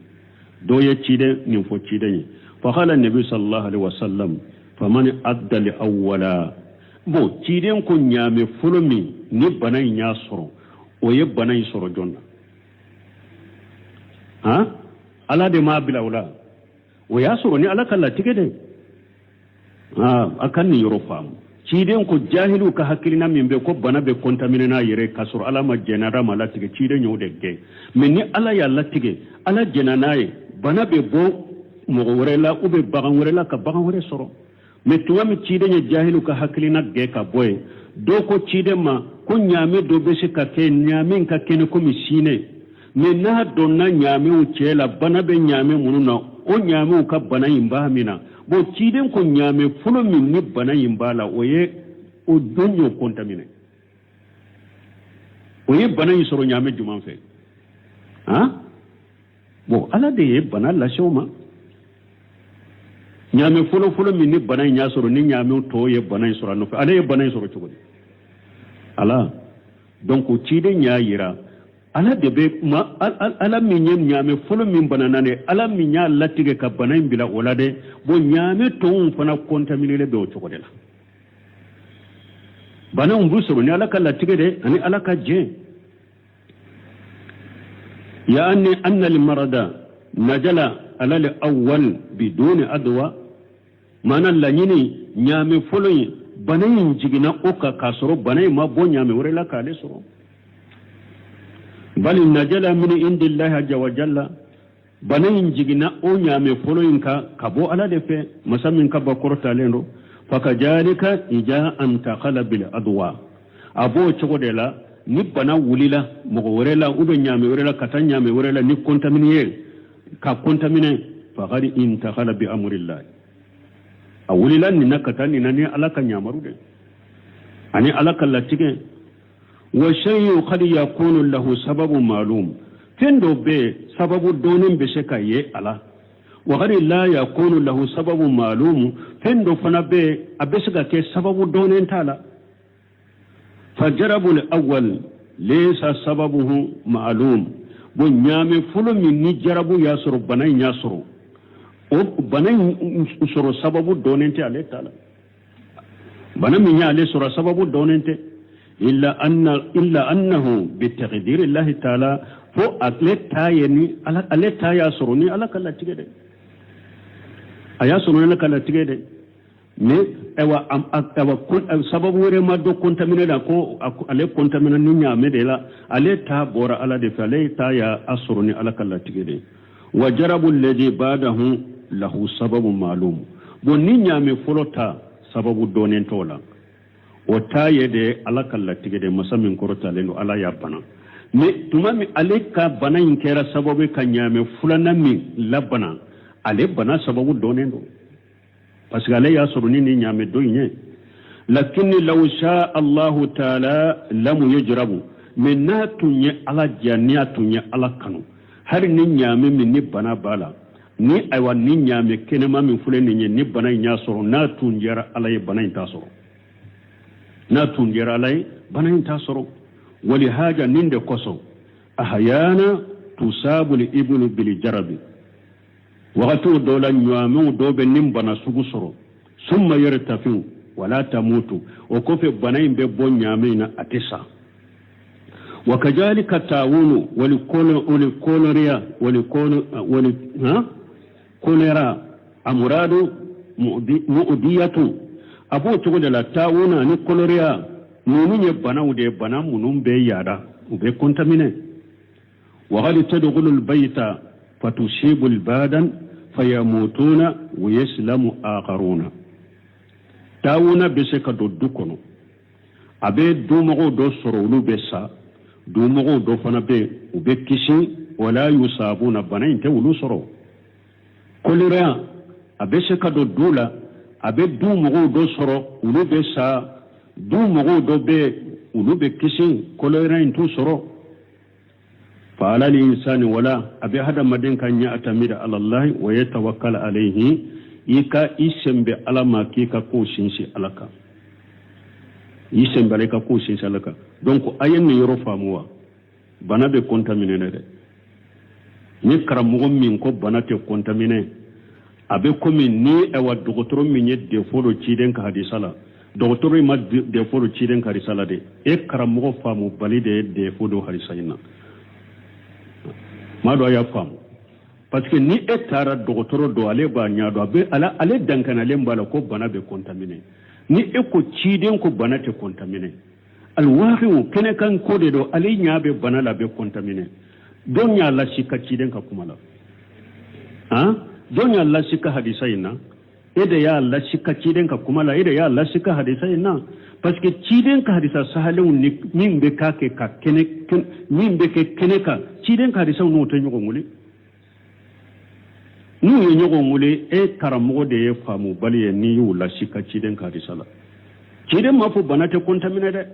Dɔ ye ciden nin fɔ ciden ye. Faqala nabi sallallahu alaihi wasallam faman adda li awwala. Bon, ciden ko ɲaamɛ fɔlɔ min ni bana in y'a sɔrɔ, o ye bana in sɔrɔ jɔn na? Han, Ala de m'a bila o la, o y'a sɔrɔ ni Ala ka latigɛ de. A ka nin yɔrɔ faamu. Ciden ko jahiliw ka hakilina min bɛ ko bana bɛ contaminer n'a yɛrɛ k'a sɔrɔ Ala ma jɛn n'a ma latigɛ, ciden y'o de gɛn. Mais ni Ala y'a latigɛ, Ala jɛnna n'a ye, bana bɛ bɔ mɔgɔ wɛrɛ la ou bien bagan wɛrɛ la ka bagan wɛrɛ sɔrɔ. Mais tuma min ciden ye jahiliw ka hakilina gɛn ka bɔ yen, dɔw ko ciden ma ko ɲaamɛ dɔ bɛ se ka kɛ ɲaamɛ ka kɛnɛ komi sinɛ, mais n'a donna ɲaamɛw cɛ la, bana bɛ ɲaamɛ minnu na, o ɲaamɛw ka bana in b'a min na. Bon, ciden ko ɲaamɛ fɔlɔ min ni bana in b'a la, o ye o don y'o contaminer, o ye bana in sɔrɔ ɲaamɛ jumɛn fɛ? Han, bon, Ala de ye bana lase o ma. Ɲaamɛ fɔlɔ-fɔlɔ min ni bana in y'a sɔrɔ, ni ɲaamɛw tɔw ye bana in sɔrɔ a nɔfɛ, ale ye bana in sɔrɔ cogo di? Ala. Donc ciden y'a yira Ala de bɛ ma, Ala min ye ɲaamɛ fɔlɔ min banana dɛ, Ala min y'a latigɛ ka bana in bila o la dɛ. Bon, ɲaamɛ tɔw fana contaminer bɛ o cogo de la. Banaw b'u sɔrɔ ni Ala ka latigɛ de ani Ala ka jɛn. Yaani anna almarada najala ala al-awwal biduni adwa. Maana laɲini, ɲaamɛ fɔlɔ in, bana in jiginna o kan k'a sɔrɔ bana in ma bɔ ɲaamɛ wɛrɛ la k'ale sɔrɔ. Bali najala min indillahi azza wa jalla, bana in jiginna o ɲaamɛ fɔlɔ in kan ka bɔ Ala de fɛ, masa min ka ba kɔrɔtalen don. Fakazalika ija antakala bil adwa, a b'o cogo de la ni bana wulila mɔgɔ wɛrɛ la ou bien ɲaamɛ wɛrɛ la ka taa ɲaamɛ wɛrɛ la ni contaminer ye ka contaminer, fakad intakala bi amrillah, a wulila nin na ka taa nin na ni Ala ka ɲamaru de ani Ala ka latigɛ. Wa shay'un qad yakunu lahu sababu ma'lum, fɛn dɔ bɛ sababu dɔɔnin bɛ se ka ye a la. Wa qad la yakunu lahu sababu ma'lum, fɛn dɔ fana bɛ a bɛ se ka kɛ sababu dɔɔnin t'a la. Fa jarabul awwal laysa sababuhu ma'lum. Bon, ɲaamɛ fɔlɔ min ni jarabu y'a sɔrɔ, bana in y'a sɔrɔ, o bana in sɔrɔ sababu dɔɔnin tɛ ale ta la. Bana min y'ale sɔrɔ, sababu dɔɔnin tɛ, illa anna illa annahu bi taqdiri llahi ta'ala, fo ale ta ye ni ala, ale ta y'a sɔrɔ ni Ala ka latigɛ dɛ, a y'a sɔrɔ ni Ala ka latigɛ dɛ. Mais ayiwa, ayiwa, sababu wɛrɛ ma dɔn contaminer la ko ale contaminer ni ɲaamɛ de la. Ale ta bɔra Ala de fɛ, ale ta y'a sɔrɔ ni Ala ka latigɛ de. Wa jarabu ladi ba'dahu lahu sababu ma'lum. Bon, ni ɲaamɛ fɔlɔ ta, sababu dɔnnen t'o la, o ta ye de Ala ka latigɛ de, masa min kɔrɔtalen don, Ala y'a bana. Mais tuma min ale ka bana in kɛra sababu ka ɲaamɛ filanan min labana, ale bana sababu dɔnnen don parce que ale y'a sɔrɔ ni nin ɲaamɛ dɔ in ye. Lakini law sha Allahu taala lamu yajrabu, mais n'a tun ye Ala diya, ni a tun ye Ala kanu, hali ni ɲaamɛ min ni bana b'a la, ni ayiwa ni ɲaamɛ kɛnɛma min filɛ nin ye, ni bana in y'a sɔrɔ, n'a tun diyara Ala ye, bana in t'a sɔrɔ. N'a tun diyara Ala ye, bana in t'a sɔrɔ. Wali haja, nin de kosɔn ahayana tusabu li ibnu bil jarabi, wagatiw dɔw la ɲaamɛw dɔw bɛ nin bana sugu sɔrɔ, summa yartafiu. Wala tamutu, o kɔfɛ bana in bɛ bɔ ɲaamɛ in na, a tɛ sa. Wa kazalika tawunu wali koloriya wali wali kolera amuradu mu'diyatu. A b'o cogo de la, tawuna ani koloriya ninnu ye banaw de ye, bana minnu bɛ yaada, u bɛ contaminer. Waqad tadkhulu albayta fatusibu albadan fayamutuna wa yaslamu akharuna. Tawuna bɛ se ka don du kɔnɔ, a bɛ dumɔgɔw dɔ sɔrɔ, olu bɛ sa. Dumɔgɔw dɔ fana bɛ, u bɛ kisi. Wala yusabuna, bana in tɛ olu sɔrɔ. Kolera a bɛ se ka don du la, a bɛ du mɔgɔw dɔ sɔrɔ, olu bɛ sa. Du mɔgɔw dɔ bɛ, olu bɛ kisi, kolera in t'u sɔrɔ. Fa ala linsani, wala a bɛ hadamaden kan, ya'tamida ala Allahi wa yatawakkal alayhi, i ka i sɛnbɛ Ala ma, k'i ka kow sinsin Ala kan, i sɛnbɛ i ka kow sinsin Ala kan. Donc a ye nin yɔrɔ faamu wa? Bana bɛ contaminer dɛ. Ni karamɔgɔ min ko bana tɛ contaminer, a bɛ komi ni ayiwa dɔgɔtɔrɔ min ye défaut don ciden ka hadisa la. Dɔgɔtɔrɔ in ma défaut don ciden ka hadisa la dɛ, e karamɔgɔ faamubali de ye défaut don hadisa in na. Maa dɔ a y'a faamu, parce que ni e taara dɔgɔtɔrɔ dɔ, ale b'a ɲɛ dɔn, a bɛ ala ale dankanalen b'a la ko bana bɛ contaminer. Ni e ko ciden ko bana tɛ contaminer, alwaqi'u kɛnɛkan ko de don, ale ɲɛ bɛ bana la, bɛ contaminer. Don y'a lasi ka ciden ka kuma la, han, don y'a lasi ka hadisa in na. E de y'a lasi ka ciden ka kuma la, e de y'a lasi ka hadisa in na, parce que ciden ka hadisa sahalenw ni min bɛ k'a kɛ ka kɛnɛ, min bɛ kɛ kɛnɛ kan, ciden ka hadisaw n'o tɛ ɲɔgɔn wele. N'u ye ɲɔgɔn wele, e karamɔgɔ de ye faamubali ye n'i y'u lasi ka ciden ka hadisa la. Ciden m'a fɔ bana tɛ contaminer dɛ.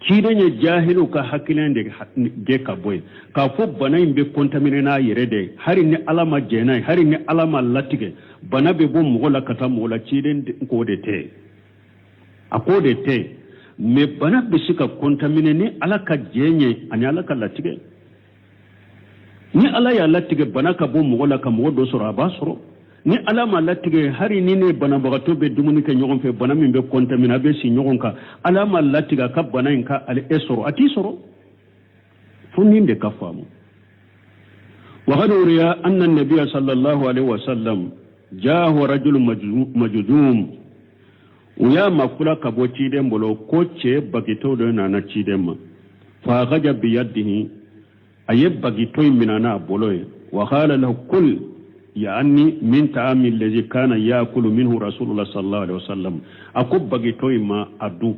Ciden ye jahiliw ka hakilina de gɛn ka bɔ yen, k'a fɔ bana in bɛ contaminer n'a yɛrɛ de ye, hali ni Ala ma jɛn n'a ye, hali ni Ala ma latigɛ, bana bɛ bɔ mɔgɔ la ka taa mɔgɔ la. Ciden k'o de tɛ, a k'o de tɛ. Mais bana bɛ se ka contaminer ni Ala ka jɛn ye ani Ala ka latigɛ. Ni Ala y'a latigɛ bana ka bɔ mɔgɔ la ka mɔgɔ dɔ sɔrɔ, a b'a sɔrɔ. Ni Ala ma latigɛ, hali ni ne banabagatɔ bɛ dumuni kɛ ɲɔgɔn fɛ, bana min bɛ contaminer, a bɛ si ɲɔgɔn kan, Ala ma latigɛ a ka bana in ka ale e sɔrɔ, a t'i sɔrɔ. Fo nin de ka faamu. Waqad uriya anna nabiya sallallahu alaihi wasallam jaahu rajul majzum. U y'a mafula ka bɔ ciden bolo ko cɛ bagitɔ dɔ nana ciden ma. Fa akhaja biyadihi, a ye bagitɔ in minɛ n'a bolo ye. Wa qala lahu kul, yaani min ta'ami allazi kana yakulu minhu rasulullah sallallahu alaihi wasallam. A ko bagitɔ in ma a dun,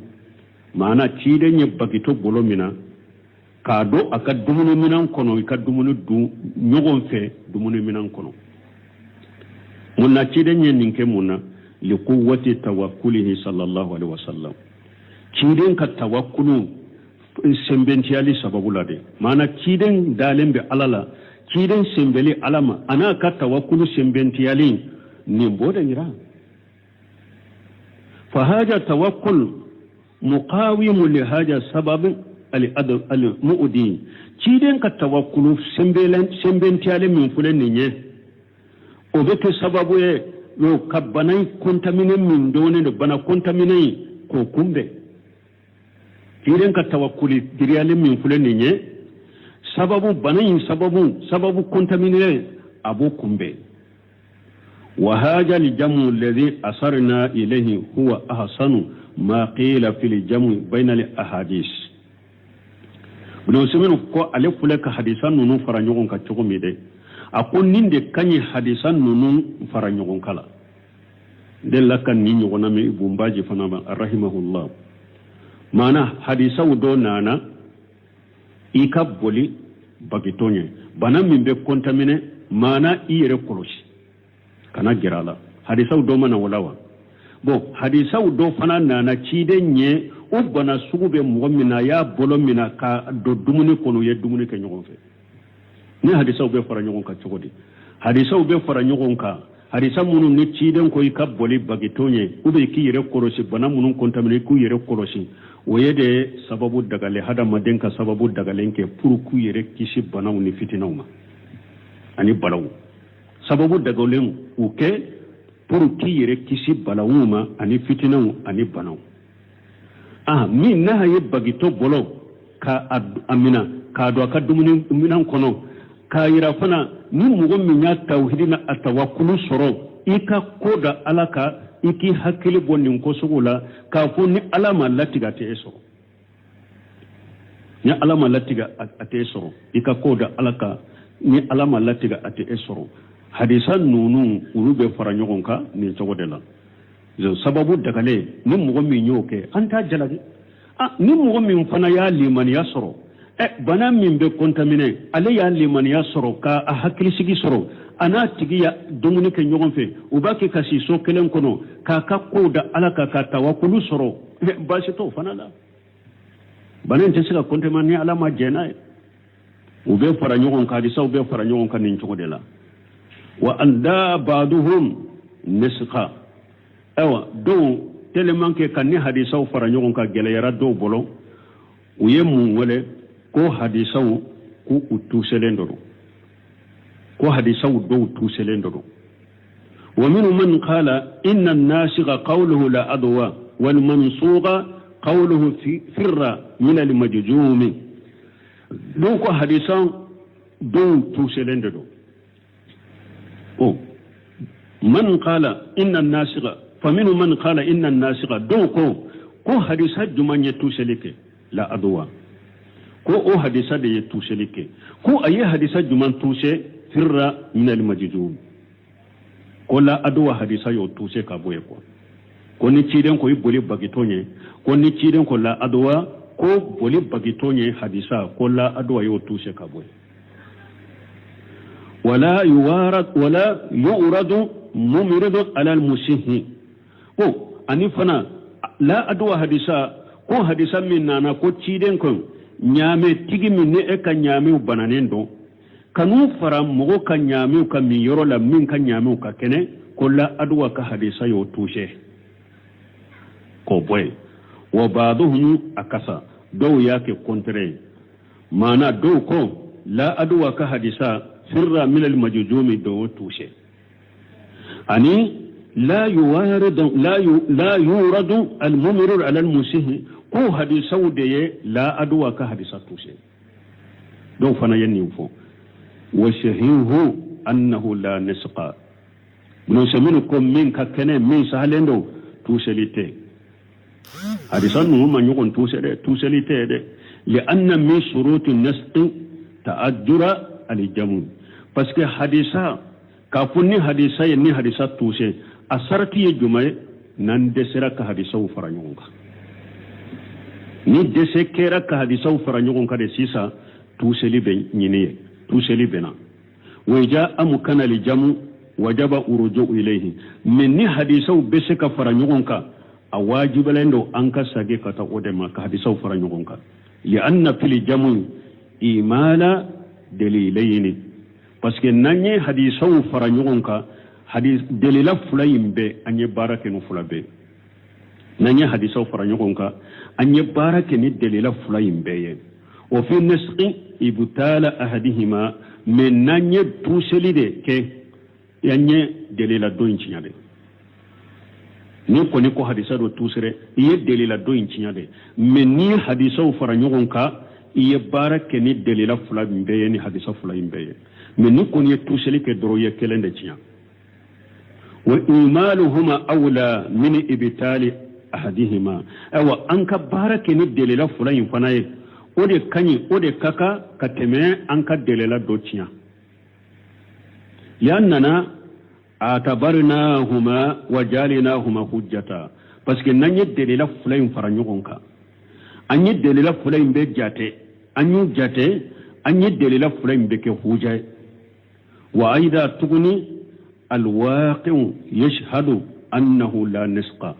maana ciden ye bagitɔ bolo minɛ k'a don a ka dumuni minan kɔnɔ, i ka dumuni dun ɲɔgɔn fɛ dumuni minan kɔnɔ. Mun na ciden ye nin kɛ? Mun na? Likuwati tawakkulihi sallallahu alaihi wasallam, ciden ka tawakkulu sɛnbɛntiyali sababu la de. Maana ciden dalen bɛ Ala la, ciden sɛnbɛli Ala ma, a n'a ka tawakkulu sɛnbɛntiyali, nin b'o de yira. Fa haja tawakkul muqawimu li haja sabab al mu'di. Ciden ka tawakkulu sɛnbɛntiyali min filɛ nin ye, o bɛ kɛ sababu ye yo ka bana in contaminer min dɔɔnin don, bana contaminer in k'o kunbɛn. Ciden ka tawakkuli giriyali min filɛ nin ye, sababu bana in sababu contaminer, a b'o kunbɛn. Wa haja aljamu alladhi asarna ilayhi huwa ahsanu ma qila fil jamu bayna al ahadis. Ibn Usaymin ko ale filɛ ka hadisa ninnu fara ɲɔgɔn kan cogo min dɛ, a ko nin de ka ɲi hadisa ninnu fara ɲɔgɔn kan la. Delila ka nin ɲɔgɔnna mɛn Ibn Baji fana ma rahimahullah. Maana hadisaw dɔ nana i ka boli bagitɔ ɲɛ, bana min bɛ contaminer, maana i yɛrɛ kɔlɔsi, kana gɛrɛ a la. Hadisaw dɔ ma na o la wa? Bon, hadisaw dɔ fana nana ciden ɲɛ, o bana sugu bɛ mɔgɔ min na, a y'a bolo minɛ ka don dumuni kɔnɔ, u ye dumuni kɛ ɲɔgɔn fɛ. Ni hadisaw bɛ fara ɲɔgɔn kan cogo di? Hadisaw bɛ fara ɲɔgɔn kan, hadisa minnu ni ciden ko i ka boli bagitɔ ɲɛ, ou bien k'i yɛrɛ kɔlɔsi, bana minnu contaminer, k'u yɛrɛ kɔlɔsi, o ye de sababu dagalen, hadamaden ka sababu dagalen kɛ pour k'u yɛrɛ kisi banaw ni fitinaw ma ani balaw. Sababu dagalen u kɛ. pour k'i yɛrɛ kisi balawuw ma ani fitinɛw ani banaw. Ah, min n'a ye bagitɔ bɔlɔ ka a mina k'a don a ka dumuni minan kɔnɔ, k'a yira fana ni mɔgɔ min y'a tawhidi na a tawakulu sɔrɔ, i ka ko da Ala kan, i k'i hakili bɔ nin ko sugu la k'a fɔ ni Ala ma latigɛ a tɛ e sɔrɔ. Ni Ala ma latigɛ a tɛ e sɔrɔ. I ka ko da Ala kan, ni Ala ma latigɛ a tɛ e sɔrɔ. Hadisa ninnu, olu bɛ fara ɲɔgɔn kan nin cogo de la. Sababu dagalen, ni mɔgɔ min y'o kɛ, an t'a jalaki. Ah, ni mɔgɔ min fana y'a limaniya sɔrɔ, ɛ bana min bɛ contaminer, ale y'a limaniya sɔrɔ k'a hakilisigi sɔrɔ, a n'a tigi ya dumuni kɛ ɲɔgɔn fɛ, u b'a kɛ ka si so kelen kɔnɔ, k'a ka kow da Ala kan, ka tawakulu sɔrɔ, baasi t'o fana la. Bana in tɛ se ka contaminer ni Ala ma jɛn n'a ye. U bɛ fara ɲɔgɔn kan, hadisaw bɛ fara ɲɔgɔn kan nin cogo de la. Wa anda ba'duhum nisqa, ayiwa dɔw tellement que ka ni hadisaw fara ɲɔgɔn kan gɛlɛyara dɔw bolo, u ye mun wele ko hadisaw ko u tuselen dɔ don, ko hadisaw dɔw tuselen dɔ don. Wa minhum man qala inna an-nasikha qawluhu la adwa wal mansukha qawluhu firra min al-majzumi. Dɔw ko hadisa dɔw tuselen de don. O man qala inna an-nasikha, fa minhum man qala inna an-nasikha, dɔw ko ko hadisa jumɛn ye tuseli kɛ? La adwa, ko o hadisa de ye tuseli kɛ. Ko a ye hadisa jumɛn tuse? Firra min al-majzum, ko la adwa hadisa y'o tuse ka bɔ yen quoi. Ko ni ciden ko i boli bagitɔ ɲɛ, ko ni ciden ko la adwa, ko boli bagitɔ ɲɛ hadisa, ko la adwa y'o tuse ka bɔ yen. Wala yuwarad wala yuradu mumridu ala al-musihi, ko ani fana la adwa hadisa, ko hadisa min nana ko ciden ko ɲaamɛ tigi min ni e ka ɲaamɛw bananen don, kan'u fara mɔgɔ ka ɲaamɛw ka min yɔrɔ la min ka ɲaamɛw ka kɛnɛ, ko la adwa ka hadisa y'o tuse k'o bɔ yen. Wa ba'duhum akasa, dɔw y'a kɛ contraire ye, maana dɔw ko la adwa ka hadisa firra min al majzumi dɔw tuse, ani la yuwaridu la la yuradu al mumridu ala al musihi, ko hadisaw de ye la adwa ka hadisa tuse. Dɔw fana ye nin fɔ. Wa sahihu annahu la nisqa, Ibn Usaymin ko min ka kɛnɛ, min sahalen don, tuseli tɛ. Hadisa ninnu ma ɲɔgɔn tuse dɛ, tuseli tɛ dɛ. Li anna min shuruti nasqi ta'addura aljamu, parce que hadisa k'a fɔ ni hadisa ye ni hadisa tuse, a sarati ye jumɛn ye? N'an dɛsɛra ka hadisaw fara ɲɔgɔn kan, ni dɛsɛ kɛra ka hadisaw fara ɲɔgɔn kan de, sisan tuseli bɛ ɲini ye, tuseli bɛ na. Wa iza amkana aljamu wajaba uruju ilayhi, mais ni hadisaw bɛ se ka fara ɲɔgɔn kan, a wajibalen don an ka sagi ka taa o de ma ka hadisaw fara ɲɔgɔn kan. Li anna fil jamu imala dalilayni, parce que n'an ye hadisaw fara ɲɔgɔn kan, hadis delila fila in bɛɛ, an ye baara kɛ ni fila bɛɛ. N'an ye hadisaw fara ɲɔgɔn kan, an ye baara kɛ ni delila fila in bɛɛ ye. O fi nasqi ibtala ahadihima, mais n'an ye tuseli de kɛ, an ye delila dɔ in tiɲɛ de. Ni kɔni ko hadisa dɔ tusere, i ye delila dɔ in tiɲɛ de. Mais ni hadisaw fara ɲɔgɔn kan, i ye baara kɛ ni delila fila in bɛɛ ye, ni hadisa fila in bɛɛ ye. Mais ni kɔni ye tuseli kɛ dɔrɔn, i ye kelen de tiɲɛ. Wa imaluhuma awla min ibtali ahadihima, ayiwa an ka baara kɛ ni delila fila in fana ye, o de ka ɲi, o de ka kan ka tɛmɛ an ka delila dɔ tiɲɛ. Liannana atabarnahuma wa jalinahuma hujjata, parce que n'an ye delila fila in fara ɲɔgɔn kan, an ye delila fila in bɛɛ jate, an y'u jate, an ye delila fila in bɛɛ kɛ huja ye. Wa ayida tuguni alwaqi'u yashhadu annahu la nisqa,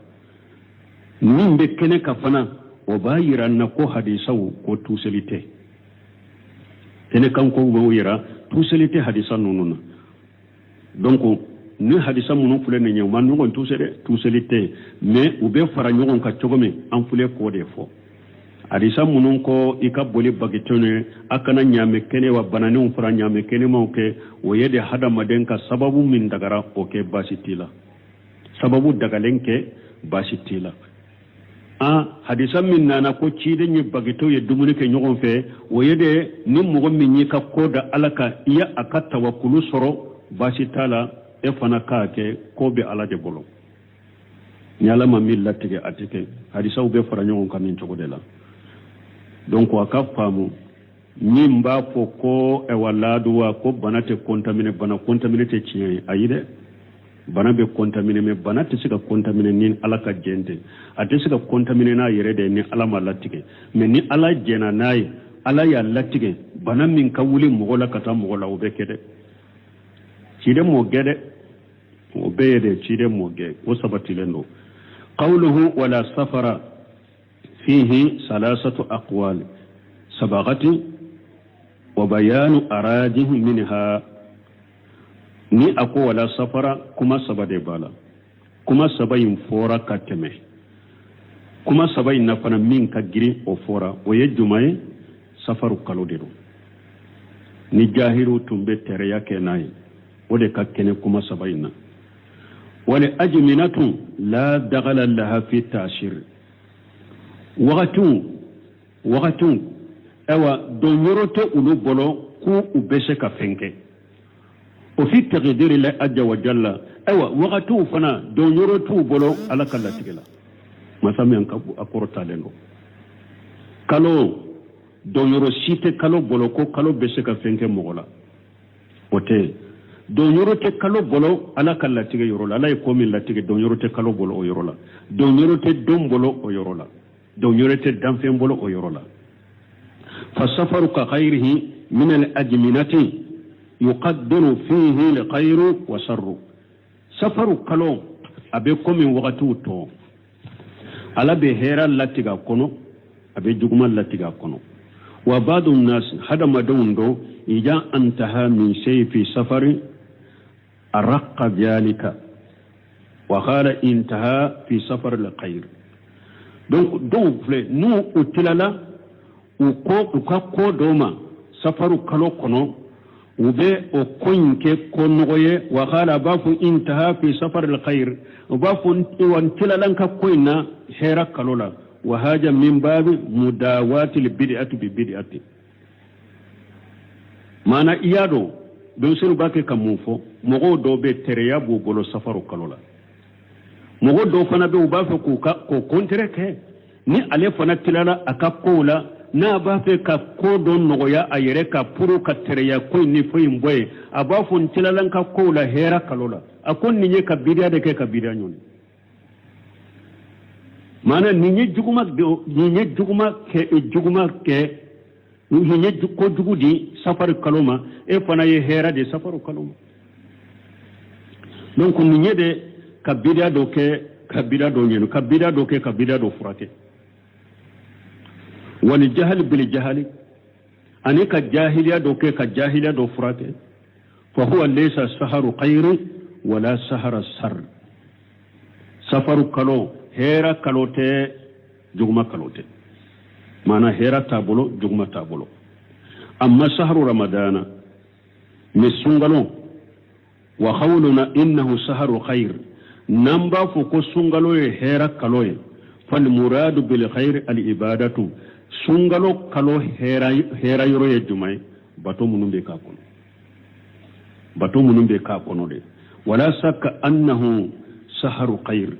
min bɛ kɛnɛ kan fana, o b'a yira n na ko hadisaw ko tuseli tɛ. Kɛnɛ kan ko b'o yira, tuseli tɛ hadisa ninnu na. Donc ni hadisa minnu filɛ nin ye, u ma ɲɔgɔn tuse dɛ, tuseli tɛ, mais u bɛ fara ɲɔgɔn kan cogo min, an filɛ k'o de fɔ. Hadisa minnu ko i ka boli bagitɔ ye, a kana ɲaamɛ kɛnɛ wa bananenw fara ɲaamɛ kɛnɛmaw kɛ, o ye de hadamaden ka sababu min dagara, o kɛ, baasi t'i la. Sababu dagalen kɛ, baasi t'i la. An hadisa min nana ko ciden ye bagitɔw ye dumuni kɛ ɲɔgɔn fɛ, o ye de ni mɔgɔ min y'i ka ko da Ala kan, i ye a ka tawakulu sɔrɔ, baasi t'a la, e fana k'a kɛ. Ko bɛ Ala de bolo, ni Ala ma min latigɛ, a tɛ kɛ. Hadisaw bɛ fara ɲɔgɔn kan nin cogo de la. Donc a ka faamu, min b'a fɔ ko ɛwa laduwa ko bana tɛ contaminer, bana contaminer tɛ tiɲɛ ye. Ayi dɛ, bana bɛ contaminer, mais bana tɛ se ka contaminer ni Ala ka jɛn tɛ. A tɛ se ka contaminer n'a yɛrɛ de ni Ala ma latigɛ. Mais ni Ala jɛnna n'a ye, Ala y'a latigɛ, bana min ka wuli mɔgɔ la ka taa mɔgɔ la, o bɛ kɛ dɛ. Ciden m'o gɛn dɛ, o bɛɛ ye de ciden m'o gɛn, o sabatilen don. Qawluhu wala safara fihi salasatu aqwal sabagati wa bayanu arajih minha. Ni a ko wala safara, kuma saba de b'a la. Kuma saba in fɔra ka tɛmɛ. Kuma saba in na fana, min ka girin, o fɔra. O ye juma ye? Safaru kalo de don ni jahiliw tun bɛ tɛrɛya kɛ n'a ye, o de ka kɛnɛ kuma saba in na. Wal ajminatu la dagala laha fi tasir. Wagatiw wagatiw, ayiwa, donyɔrɔ tɛ olu bolo k'u u bɛ se ka fɛn kɛ o fi taqdiri la azza wa jalla. Ayiwa, wagatiw fana donyɔrɔ t'u bolo Ala ka latigɛ la, masa min ka a kɔrɔtalen don. Kalo donyɔrɔ si tɛ kalo bolo ko kalo bɛ se ka fɛn kɛ mɔgɔ la, o tɛ. Donyɔrɔ tɛ kalo bolo Ala ka latigɛ yɔrɔ la. Ala ye ko min latigɛ, donyɔrɔ tɛ kalo bolo o yɔrɔ la, donyɔrɔ tɛ don bolo o yɔrɔ la, donyɔrɔ tɛ danfɛn bolo o yɔrɔ la. Fasafaru ka khayrihi min al ajminati yuqaddaru fihi al khayru wa sharru. Safaru kalo a bɛ komi wagatiw tɔ, Ala bɛ hɛrɛ latigɛ a kɔnɔ, a bɛ juguman latigɛ a kɔnɔ. Wa badu nas, hadamadenw dɔ, ija antaha min shay fi safari araqa dhalika wa qala intaha fi safar al khayr. Donc dɔw filɛ, n'u u tilala u ko u ka ko dɔw ma safaru kalo kɔnɔ, u bɛ o ko in kɛ ko nɔgɔ ye. Wa qala, a b'a fɔ intaha fi safar al khayr, u b'a fɔ wa n tilala n ka ko in na hɛrɛ kalo la. Wa haja min babi mudawati li bid'ati bi bid'ati. Maana i y'a dɔn, denmisɛnninw b'a kɛ ka mun fɔ? Mɔgɔw dɔw bɛ tɛrɛya b'u bolo safaru kalo la, mɔgɔ dɔw fana bɛ, u b'a fɛ k'u ka k'o contraire kɛ. Ni ale fana tilala a ka kow la, n'a b'a fɛ ka ko dɔ nɔgɔya a yɛrɛ ka pour ka tɛrɛya ko in ni foyi in bɔ yen, a b'a fɔ n tilala n ka kow la hɛrɛ kalo la. A ko nin ye ka bidiya de kɛ ka bidiya ɲɔni. Maana nin ye juguma, nin ye juguma kɛ, juguma kɛ, nin ye kojugu di safari kalo ma, e fana ye hɛrɛ di safari kalo ma. Donc nin ye de ka bidiya dɔ kɛ ka bidiya dɔ ɲɛni, ka bidiya dɔ kɛ ka bidiya dɔ furakɛ. Wali jahali bili jahali, ani ka jahiliya dɔ kɛ ka jahiliya dɔ furakɛ. Fa huwa laysa saharu khayri wala sahara sar. Safaru kalo hɛrɛ kalo tɛ, juguma kalo tɛ. Maana hɛrɛ t'a bolo, juguma t'a bolo. Amma saharu ramadana, mais sunkalo, wa qawluna innahu saharu khayr, n'an b'a fɔ ko sunkalo ye hɛrɛ kalo ye, fal muradu bil khayr al ibadatu. Sunkalo kalo hɛrɛ yɔrɔ ye jumɛn ye? Bato minnu bɛ k'a kɔnɔ, bato minnu bɛ k'a kɔnɔ de. Wala sakka annahu saharu khayr,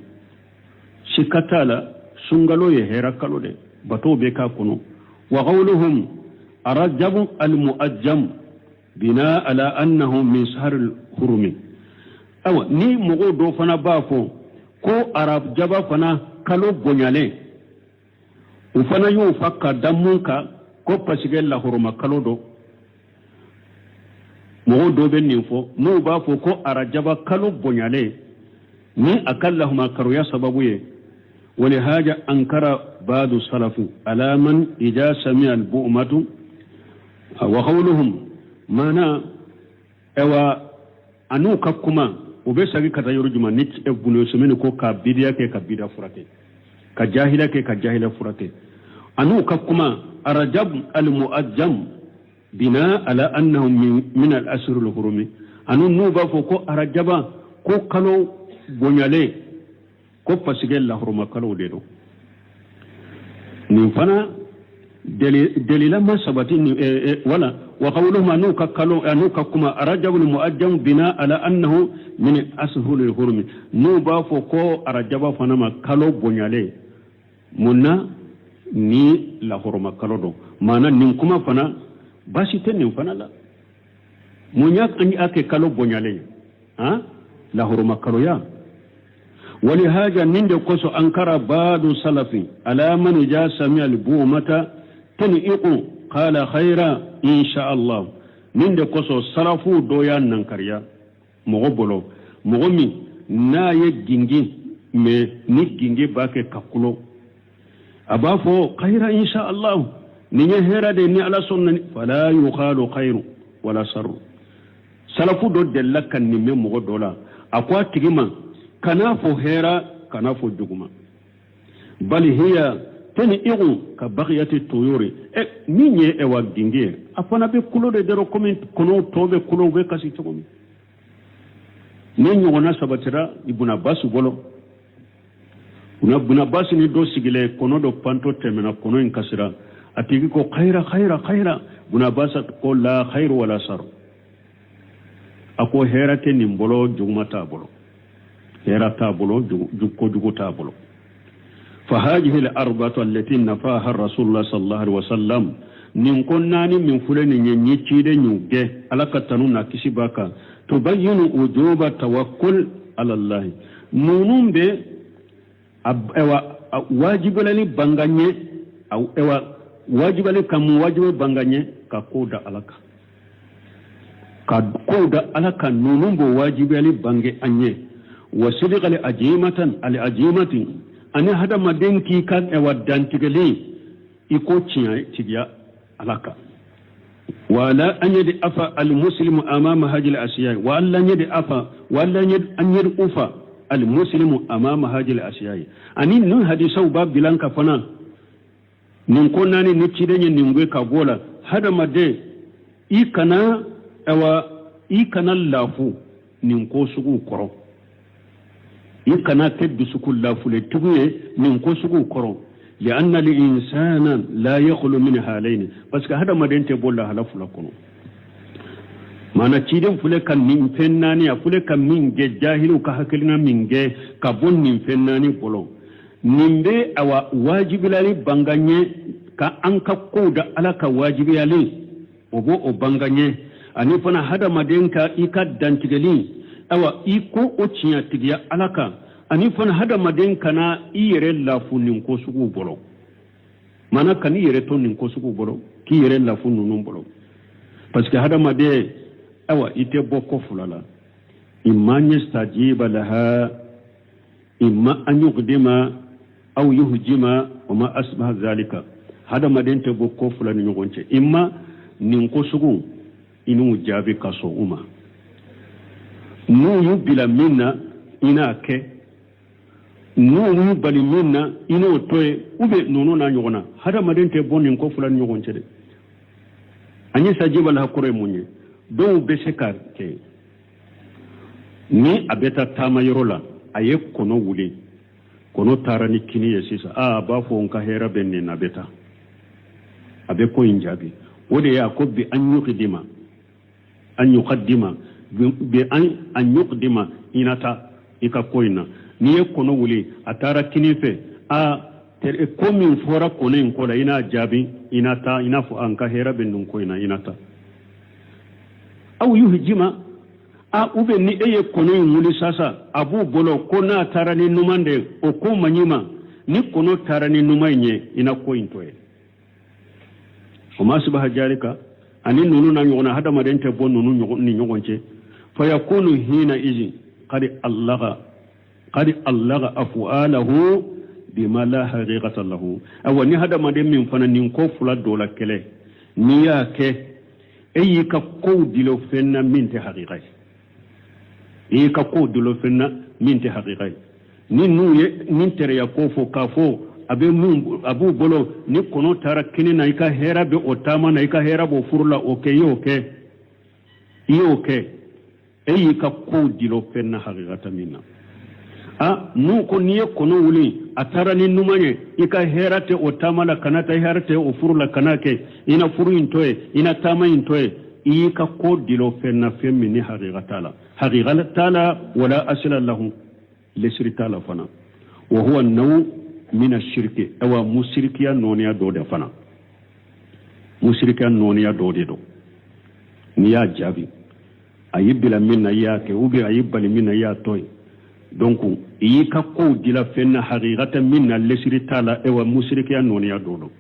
sika t'a la sunkalo ye hɛrɛ kalo de, bato bɛ k'a kɔnɔ. Wa qawluhum arajabu al muajjam bina ala annahu min sahar hurumi. Awa, ni mɔgɔw dɔw fana b'a fɔ ko arajaba fana kalo bonyalen, u fana y'o fa ka da mun kan? Ko parce que lahɔrɔma kalo dɔ. Mɔgɔw dɔw bɛ nin fɔ, n'u b'a fɔ ko arajaba kalo bonyalen ni a ka lahɔrɔmakaroya sababu ye. Walihaja ankara badu salafu ala man ida sami'a al-bu'matu wa qawluhum. Maana ayiwa, an'u ka kuma, u bɛ segin ka taa yɔrɔ jumɛn? Ni gundo ko ka bidiya kɛ ka bidiya furakɛ, ka jahiliya kɛ ka jahiliya furakɛ. An'u ka kuma arajab al-mu'ajjam bina ala annahu min al-ashhur al-hurumi, anu n'u b'a fɔ ko arajaba ko kalo bonyalen. Ko parce que lahɔrɔmakalow de don. Nin fana delila ma sabati ni wala wa qawluhum, n'u ka kalo, n'u ka kuma arajabul muajjam bina ala annahu min ashhuril hurumi, n'u b'a fɔ ko arajaba fana ma kalo bonyalen, mun na ni lahɔrɔma kalo don? Maana nin kuma fana baasi tɛ nin fana la. Mun y'a kɛ kalo bonyalen ye? Han, lahɔrɔma kaloya. Walihaja, nin de kosɔn ankara badu salafi ala man iza sami'a al-bu'mata taniqu qala khayra insha Allah. Nin de kosɔn salafu dɔ y'a nankariya mɔgɔ bolo, mɔgɔ min n'a ye gingin mɛ, ni gingin b'a kɛ ka kulo, a b'a fɔ khayra insha Allah, nin ye hɛrɛ de ni Ala sɔnna. Fala yuqalu khayru wala sarru. Salafu dɔ delila ka nin mɛn mɔgɔ dɔ la, a ko a tigi ma kan'a fɔ hɛrɛ, kan'a fɔ juguma, bali hiya taniqu ka bakiyati tuyuri. E min ye ewa ginge ye, a fana bɛ kulo de dɔrɔn komi kɔnɔw tɔ bɛ kulo, u bɛ kasi cogo min. Ni ɲɔgɔnna sabatira Ibn Abbas bolo. Ibn Abbas ni dɔ sigilen, kɔnɔ dɔ pantɔ tɛmɛna, kɔnɔ in kasira. A tigi ko khayra, khayra, khayra. Ibn Abbas ko la khayru wala saru. A ko hɛrɛ tɛ nin bolo, juguma t'a bolo, hɛrɛ t'a bolo, kojugu t'a bolo. فهذه الأربعة التي نفاها رسول الله صلى الله عليه وسلم, nin ko naani min filɛ nin ye, ɲi ciden y'u gɛn, Ala ka tanu n'a kisi b'a kan, tubayinu wujuba tawakkul ala Allah, ninnu bɛ ayiwa wajibiyali banga ɲɛ, ayiwa wajibiyali ka mun wajibi banga ɲɛ? Ka ko da Ala kan, ka kow da Ala kan. Ninnu b'o wajibiyali bange an ye. Wa sidqali ajimatan ali ajimati, ani hadamaden k'i ka ɛwa dantigɛli i ko tiɲɛ tigiya Ala kan. Wala an yad'afa almuslimu amama hadhihi al-ashiya, wa an yad'afa, wa an yad'ufa almuslimu amama hadhihi al-ashiya. Ani nin hadisaw b'a bilan ka fana nin ko naani ni ciden ye nin gwe ka bɔ la, hadamaden i kana awa i kana lafu nin ko suguw kɔrɔ, i kana kɛ dusukun lafuletigiw ye nin ko suguw kɔrɔ. Lianna linsana la yakhlu min halaini, parce que hadamaden tɛ bɔ lahala fila kɔnɔ. Maana ciden filɛ ka nin fɛn naani, a filɛ ka min kɛ, jahiliw ka hakilina min kɛ ka bɔ nin fɛn naani bolo, nin bɛ awa wajibilali banga ɲɛ ka an ka kow da Ala ka wajibiyali, o b'o o banga ɲɛ. Ani fana hadamaden ka i ka dantigɛli, awa i ko o tiɲɛtigiya Ala kan. Ani fana hadamaden kana i yɛrɛ lafu nin ko suguw bolo, maana kan'i yɛrɛ to nin ko suguw bolo, k'i yɛrɛ lafu ninnu bolo, parce que hadamaden awa i tɛ bɔ ko fila la: imma an yastajiba laha, imma an yuqdima aw yuhjima wa ma asbaha zalika. Hadamaden tɛ bɔ ko fila ni ɲɔgɔn cɛ: imma nin ko sugu i n'u jaabi ka sɔn u ma, n'u y'u bila min na i n'a kɛ, n'u y'u bali min na i n'o to yen, ou bien ninnu n'a ɲɔgɔn na. Hadamaden tɛ bɔ nin ko fila ni ɲɔgɔn cɛ dɛ. An yastajiba laha kɔrɔ ye mun ye? Dɔw bɛ se ka kɛ ni a bɛ taa taama yɔrɔ la, a ye kɔnɔ wuli, kɔnɔ taara ni kini ye sisan, aa a b'a fɔ n ka hɛrɛ bɛ nin na, a bɛ taa, a bɛ ko in jaabi. O de ye a ko bi an yuqdima, an yuqaddima, bi an yuqdima, i na taa i ka ko in na. N'i ye kɔnɔ wuli, a taara kini fɛ, a ko min fɔra kɔnɔ in ko la, i n'a jaabi, i na taa, i n'a fɔ an ka hɛrɛ bɛ nin ko in na, i na taa. Aw yuhjima, a ou bien ni e ye kɔnɔ in wuli sasa, a b'u bolo ko n'a taara ni numan de, o ko man ɲi ma. Ni kɔnɔ taara ni numan in ye, i na ko in to ye. O ma asbaha zalika, ani ninnu na ɲɔgɔn na, hadamaden tɛ bɔ ninnu ni ɲɔgɔn cɛ. Fayakunu hina izin qad allaga af'alahu bima la haqiqata lahu. Awa ni hadamaden min fana nin ko fila dɔ la kɛlɛ, n'i y'a kɛ, e y'i ka kow dilo fɛn na min tɛ haqiqa ye, i y'i ka kow dilo fɛn na min tɛ haqiqa ye. Ni n'u ye nin tɛrɛya ko fɔ k'a fɔ a bɛ mun a b'u bolo, ni kɔnɔ taara kini na, i ka hɛrɛ bɛ o taama na, i ka hɛrɛ b'o furu la, o kɛ, i y'o kɛ, i y'o kɛ, e y'i ka kow dilo fɛn na haqiqata min na. A n'u ko n'i ye kɔnɔ wuli a taara ni numan ye, i ka hɛrɛ tɛ o taama la, kana taa, hɛrɛ tɛ o furu la, kana kɛ, i na furu in to yen, i na taama in to yen. I y'i ka ko dilo fɛn na, fɛn min ni hakika t'a la, hakika t'a la, wala asila lahu, lesiri t'a la fana. Wa huwa naw mina shirki, awa musirikiya nɔɔniya dɔ de fana, musirikiya nɔɔniya dɔ de don. N'i y'a jaabi, a y'i bila min na, i y'a kɛ, ou bien a y'i bali min na, i y'a to yen. Donc i y'i ka kow dila fɛn na, hakika tɛ min na, lesiri t'a la, ewa musirikiya nɔɔniya dɔ don.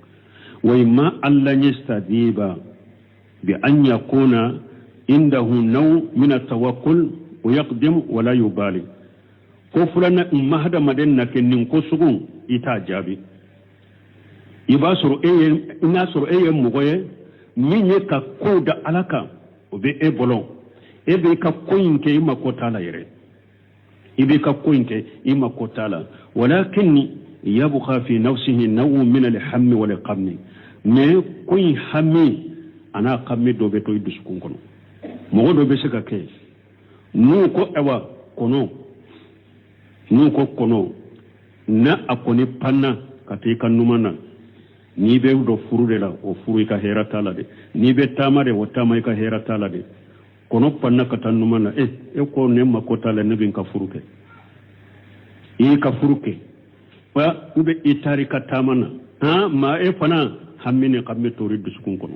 Wa imma an la yastajiba bi an yakuna indahu naw min atawakkul wa yaqdim wala yubali. Ko filanan ma, hadamaden na kɛ nin ko sugu, i t'a jaabi. I b'a sɔrɔ e ye, n'a sɔrɔ e ye mɔgɔ ye min ye ka kow da Ala kan, o bɛ e bolo, e b'i ka ko in kɛ, i mako t'a la yɛrɛ, i b'i ka ko in kɛ, i mako t'a la. Walakin yabqa fi nafsihi naw'un min alhammi wal ghammi, mais ko in hami a n'a ghammi dɔ bɛ to i dusukun kɔnɔ. Mɔgɔ dɔ bɛ se ka kɛ n'u ko ayiwa kɔnɔ, n'u ko kɔnɔ n'a a kɔni panna ka taa i ka numan na, n'i bɛ dɔ furu de la, o furu, i ka hɛrɛ t'a la dɛ. N'i bɛ taama de, o taama, i ka hɛrɛ t'a la dɛ. Kɔnɔ panna ka taa numan na, e e ko ne mako t'a la, ne bɛ n ka furu kɛ. I y'i ka furu kɛ wa, u bɛ i taara i ka taama na, han, maa e fana hami ni ghammi tori dusukun kɔnɔ,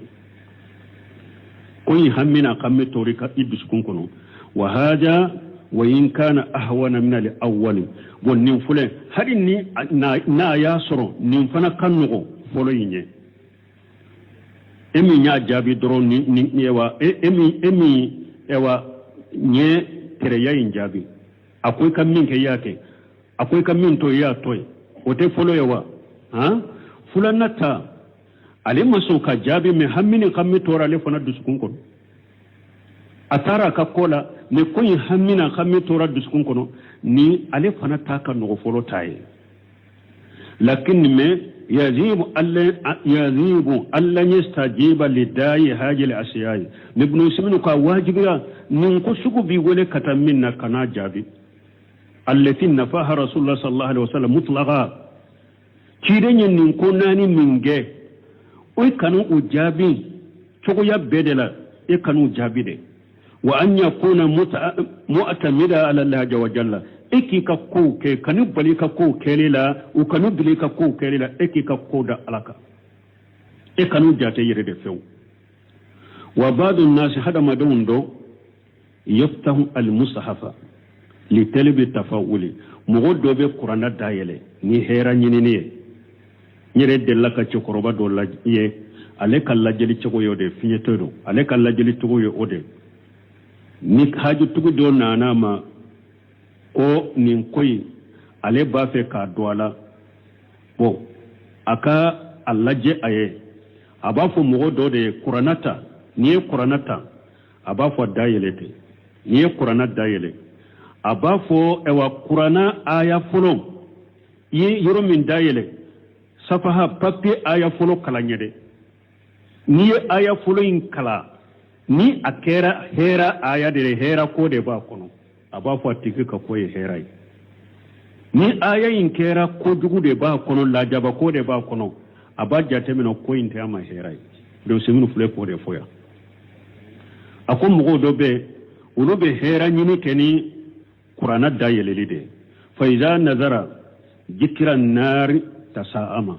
ko in hami n'a ghammi tori ka i dusukun kɔnɔ. Wa haja wa in kana ahwana min al awwali, bon nin filɛ, hali ni n'a y'a sɔrɔ nin fana ka nɔgɔ fɔlɔ in ye. E min y'a jaabi dɔrɔn ni ni wa e min ewa ɲɛ kɛrɛya in jaabi, a ko i ka min kɛ, i y'a kɛ, a ko i ka min to, i y'a to yen, o tɛ fɔlɔ ye wa? Han, filanan ta, ale ma sɔn ka jaabi, mais hami ni ghammi tora ale fana dusukun kɔnɔ. A taara a ka ko la, mais ko in hami n'a ghammi tora dusukun kɔnɔ, ni ale fana ta ka nɔgɔ fɔlɔ ta ye. Lakin mais yajibu alla yastajiba lidayi hajil asiyayi. Ibn Usaymin ka wajibiya nin ko sugu b'i wele ka taa min na, kana jaabi. Allati nafaha rasulullah sallallahu alaihi wasallam mutlaqa, ciden ye nin ko naani min kɛ, o kanu o jaabi cogoya bɛɛ de la, e kanu jaabi de. Wa an yakuna mu'tamida ala Allah wa jalla, e k'i ka kow kɛ, kanu bali i ka kow kɛli la, u kanu bili i ka kow kɛli la, e k'i ka kow da Ala kan, e kanu jate yɛrɛ de fewu. Wa badu nasi, hadamadenw dɔ, yaftahu almusahafa litalibi tafawuli, mɔgɔ dɔ bɛ kuranna dayɛlɛ ni hɛrɛ ɲinini ye. N yɛrɛ delila ka cɛkɔrɔba dɔ ye, ale ka lajɛli cogo ye o de, fiɲɛtɔ don, ale ka lajɛli cogo ye o de. Ni hajutigi dɔ nana ma ko nin ko in, ale b'a fɛ k'a don a la, bon, a ka a lajɛ a ye, a b'a fɔ mɔgɔ dɔ de ye kuranna ta. N'i ye kuranna ta, a b'a fɔ dayɛlɛ ten. N'i ye kuranna dayɛlɛ, a b'a fɔ ayiwa kuranna aya fɔlɔ, i ye yɔrɔ min dayɛlɛ, safaha papiye aya fɔlɔ kalan ɲɛ dɛ. N'i ye aya fɔlɔ in kalan, ni a kɛra hɛra aya de ye, hɛra ko de b'a kɔnɔ, a b'a fɔ a tigi ka ko ye hɛra ye. Ni aya in kɛra kojugu de b'a kɔnɔ, lajaba ko de b'a kɔnɔ, a b'a jateminɛ ko in tɛ a ma hɛra ye. Donc minnu filɛ k'o de fɔ yan, a ko mɔgɔw dɔ bɛ, olu bɛ hɛra ɲini kɛ ni kuranna dayɛlɛli de ye. Fa iza nazara jikira naari tasaama,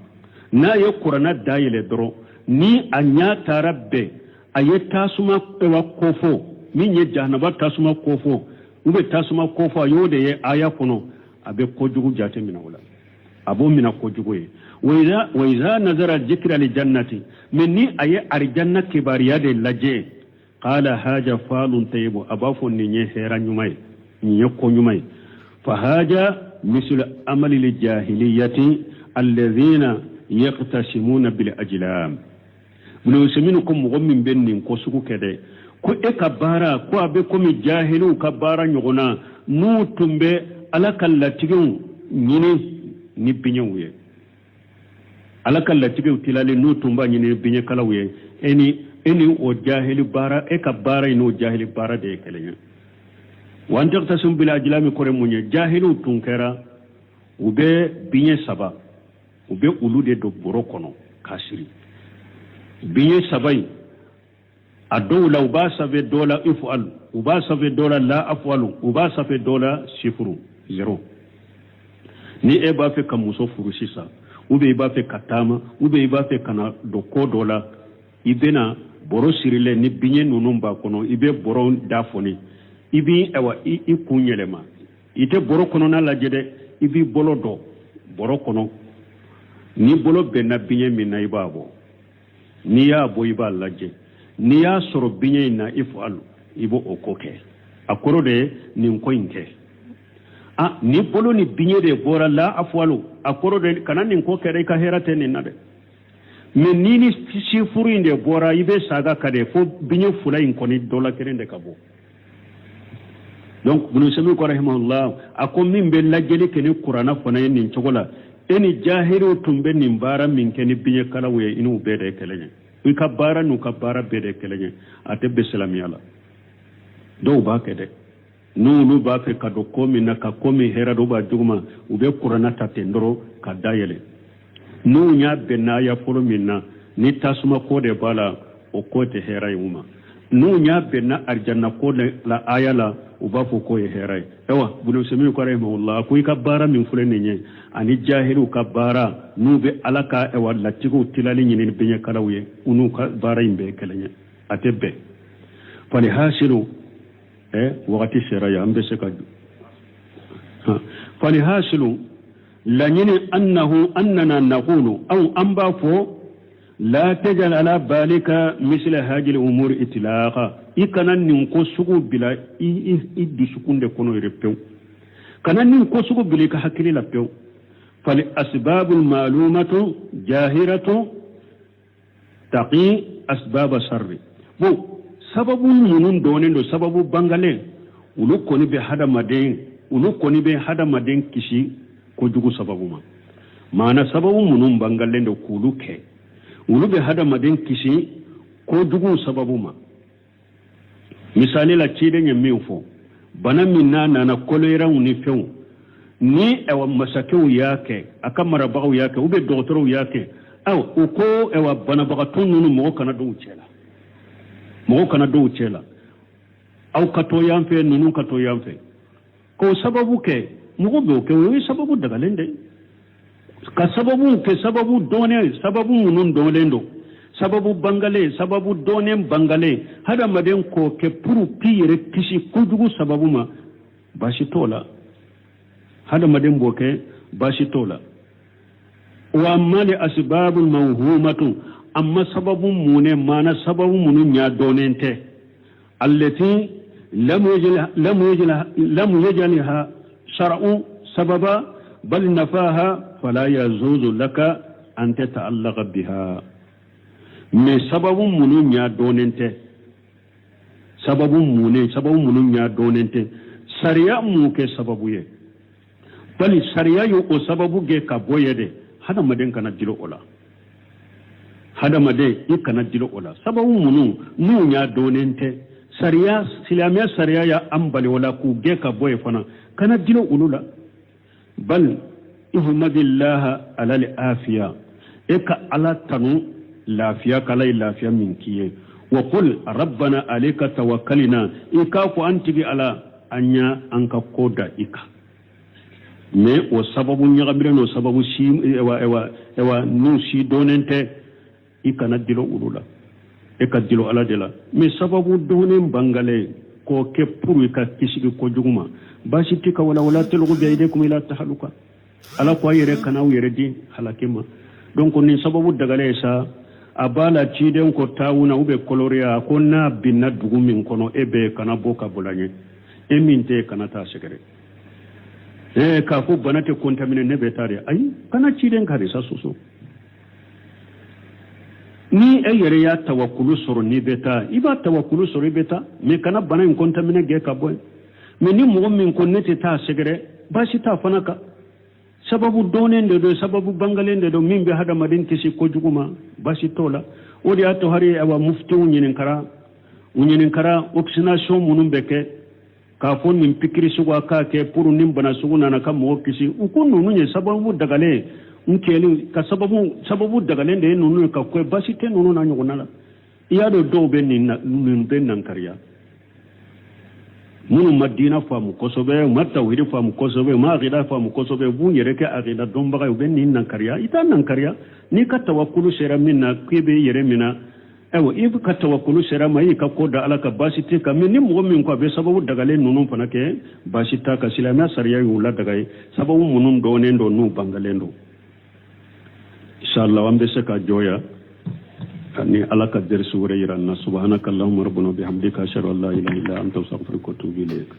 n'a ye kuranna dayɛlɛ dɔrɔn, ni a ɲa taara bɛn a ye tasuma wa kofɔ min ye jahanaba tasuma kofɔ, u bɛ tasuma kofɔ, a y'o de ye aya kɔnɔ, a bɛ kojugu jate minɛ o la, a b'o minɛ kojugu ye. Wa iza nazara jikira li jannati, mais ni a ye arijanna kibaruya de lajɛ, qala haja falun tayibu, a b'a fɔ nin ye hɛra ɲuman ye, nin ye ko ɲuman ye. Fa haja mislu amali li jahiliyati alladhina yaqtasimuna bil ajlam. Ibn Usaymin ko mɔgɔ min bɛ nin ko sugu kɛ dɛ, ko e ka baara ko a bɛ komi jahiliw ka baara ɲɔgɔn na, n'u tun bɛ Ala ka latigɛw ɲini ni biɲɛw ye, Ala ka latigɛw tilalen, n'u tun b'a ɲini ni biɲɛkalaw ye, e ni o jahili baara, e ka baara in n'o jahili baara de ye kelen ye. Wa an tagtasimu bil ajlami kɔrɔ mun ye? Jahiliw tun kɛra, u bɛ biɲɛ saba, u bɛ olu de don bɔrɔ kɔnɔ k'a siri. Biɲɛ saba in, a dɔw la u b'a safe dɔ la ifualu, u b'a safe dɔ la la afualu, u b'a safe dɔ la sifuru, zéro. Ni e b'a fɛ ka muso furu sisan, ou bien i b'a fɛ ka taama, ou bien i b'a fɛ ka na don ko dɔ la, i bɛna bɔrɔ sirilen ni biɲɛ ninnu b'a kɔnɔ, i bɛ bɔrɔ da foni, i b'i awa i kun yɛlɛma, i tɛ bɔrɔ kɔnɔna lajɛ dɛ, i b'i bolo don bɔrɔ kɔnɔ. Ni bolo bɛnna biɲɛ min na, i b'a bɔ. N'i y'a bɔ, i b'a lajɛ. N'i y'a sɔrɔ biɲɛ in na ifualu, i b'o o ko kɛ. A kɔrɔ de ye nin ko in kɛ. A ni bolo ni biɲɛ de bɔra la afualu, a kɔrɔ de kana nin ko kɛ dɛ, i ka hɛrɛ tɛ nin na dɛ. Mais ni ni sifuru in de bɔra, i bɛ saga ka de fo biɲɛ fila in kɔni dɔ la kelen de ka bɔ. Donc Ibn Usaymin ko rahimahullah, a ko min bɛ lajɛli kɛ ni kuranna fana ye nin cogo la, e ni jahiliw tun bɛ nin baara min kɛ ni biɲɛkalaw ye, i n'u bɛɛ de ye kelen ye. I ka baara n'u ka baara bɛɛ de ye kelen ye, a tɛ bɛn silamɛya la. Dɔw b'a kɛ dɛ, n'olu b'a fɛ ka don ko min na, ka ko min hɛrɛ dɔ b'a juguman, u bɛ kuranna ta ten dɔrɔn ka dayɛlɛ. N'u y'a bɛn n'aya fɔlɔ min na, ni tasuma ko de b'a la, o ko tɛ hɛrɛ ye u ma. N'u y'a bɛn na arijanna ko de la aya la, u b'a fɔ k'o ye hɛrɛ ye. Ayiwa, Ibn Usaymin ko rahimahullah, ko i ka baara min filɛ nin ye, ani jahiliw ka baara n'u bɛ Ala ka ayiwa latigɛw tilali ɲini ni biɲɛkalaw ye, u n'u ka baara in bɛɛ ye kelen ye, a tɛ bɛn. Falihasilu, wagati sera yan, an bɛ se ka falihasilu laɲini annahu annana naqulu aw an b'a fɔ la tajal ala balika misla hajil umur itlaqa, i kana nin ko sugu bila i dusukun de kɔnɔ yɛrɛ pewu, kana nin ko sugu bila i ka hakili la pewu. Fal asbabul malumatu jahiratu taqi asbaba sarri, bon sababu minnu dɔnnen don, sababu bangalen, olu kɔni bɛ hadamaden, olu kɔni bɛ hadamaden kisi kojugu sababu ma. Maana sababu minnu bangalen don k'olu kɛ, olu bɛ hadamaden kisi kojugu sababu ma. Misali la, ciden ye min fɔ, bana min n'a nana koleraw ni fɛnw ni ayiwa masakɛw y'a kɛ, a ka marabagaw y'a kɛ, ou bien dɔgɔtɔrɔw y'a kɛ, ayiwa u ko ayiwa banabagatɔ ninnu mɔgɔ kana don u cɛ la, mɔgɔ kana don u cɛ la, aw ka to yan fɛ, ninnu ka to yan fɛ, k'o sababu kɛ. Mɔgɔ b'o kɛ, o ye sababu dagalen de ye. Ka sababu kɛ, sababu dɔnnen, sababu minnu dɔnnen don, sababu bangalen, sababu dɔnnen bangalen, hadamaden k'o kɛ pour k'i yɛrɛ kisi kojugu sababu ma, baasi t'o la. Hadamaden b'o kɛ, baasi t'o la. Wa amma li asbabul mawhumatu, amma sababu munɛ, maana sababu minnu ɲa dɔnnen tɛ, allati lam yaj'alha shar'u sababa bal nafaha fala yajuzu laka an tata'allaqa biha. Mais sababu minnu ɲa dɔnnen tɛ, sababu munɛ, sababu minnu ɲa dɔnnen tɛ, sariya m'u kɛ sababu ye, bali sariya y'o o sababu gɛn ka bɔ ye de, hadamaden kana dilo o la, hadamaden i kana dilo o la. Sababu minnu n'u ɲa dɔnnen tɛ, sariya, silamɛya sariya y'an bali o la k'u gɛn ka bɔ ye fana, kana dilo olu la. Bal ihmadillaha ala afiya, e ka Ala tanu lafiya k'Ala ye lafiya min k'i ye. Wa qul rabbana alayka tawakkalina, i k'a fɔ an tigi Ala, an y'a an ka ko da i kan. Mais o sababu ɲagamilen n'o sababu si ewa ewa ewa n'u si dɔnnen tɛ, i kana dilo olu la, e ka dilo Ala de la. Mais sababu dɔnnen bangalen k'o kɛ pour i ka kisigi kojugu ma, baasi tɛ ka wala wala tulqu bi aydikum ila tahaluka. Ala ko a yɛrɛ kana aw yɛrɛ di halaki ma. Donc nin sababu dagalen ye sa, a b'a la ciden ko taawuna u bɛ koloriya ko n'a binna dugu min kɔnɔ, e bɛ kana bɔ ka bolo ɲɛ, e min tɛ kana taa sɛgɛrɛ. K'a fɔ bana tɛ contaminer, ne bɛ taa de, ayi, kana ciden ka sa soso. Ni e yɛrɛ y'a tawakulu sɔrɔ, n'i bɛ taa, i b'a tawakulu sɔrɔ, i bɛ taa, mais kana bana in contaminer gɛn ka bɔ yen. Mais ni mɔgɔ min ko ne tɛ taa sɛgɛrɛ, baasi t'a fana kan. Sababu dɔnnen de don, sababu bangalen de don min bɛ hadamaden kisi kojugu ma, baasi t'o la. O de y'a to hali awa muftiw ɲininkara, u ɲininkara vaccination minnu bɛ kɛ. K'a fɔ nin pikiri sugu a k'a kɛ pour ni bana sugu nana ka mɔgɔ kisi, u ko ninnu ye sababu dagalen n kɛli ka sababu sababu dagalen de ye ninnu ye ka kɛ baasi tɛ ninnu na ɲɔgɔnna la. I y'a dɔn dɔw bɛ nin nin bɛ nankariya, minnu ma diina faamu kosɛbɛ, u ma tawhidi faamu kosɛbɛ, u ma akida faamu kosɛbɛ, u b'u yɛrɛ kɛ akida dɔnbaga ye, u bɛ nin nankariya. I t'a nankariya n'i ka tawakulu sera min na k'i b'i yɛrɛ minɛ. Ayiwa, i ka tawakulu sera ma, i y'i ka ko da Ala ka, baasi tɛ kan. Mais ni mɔgɔ min ko a bɛ sababu dagalen ninnu fana kɛ, baasi t'a kan. Silamɛya sariya y'u ladaga ye, sababu minnu dɔnnen don, n'u bangalen don. Inshallah, an bɛ se ka jɔ yan ni Ala ka dɛrɛsi wɛrɛ yira an na. Subhanaka allahumma rabbana bihamdika, ashhadu an la ilaha illa anta, astaghfiruka wa atubu ilayk.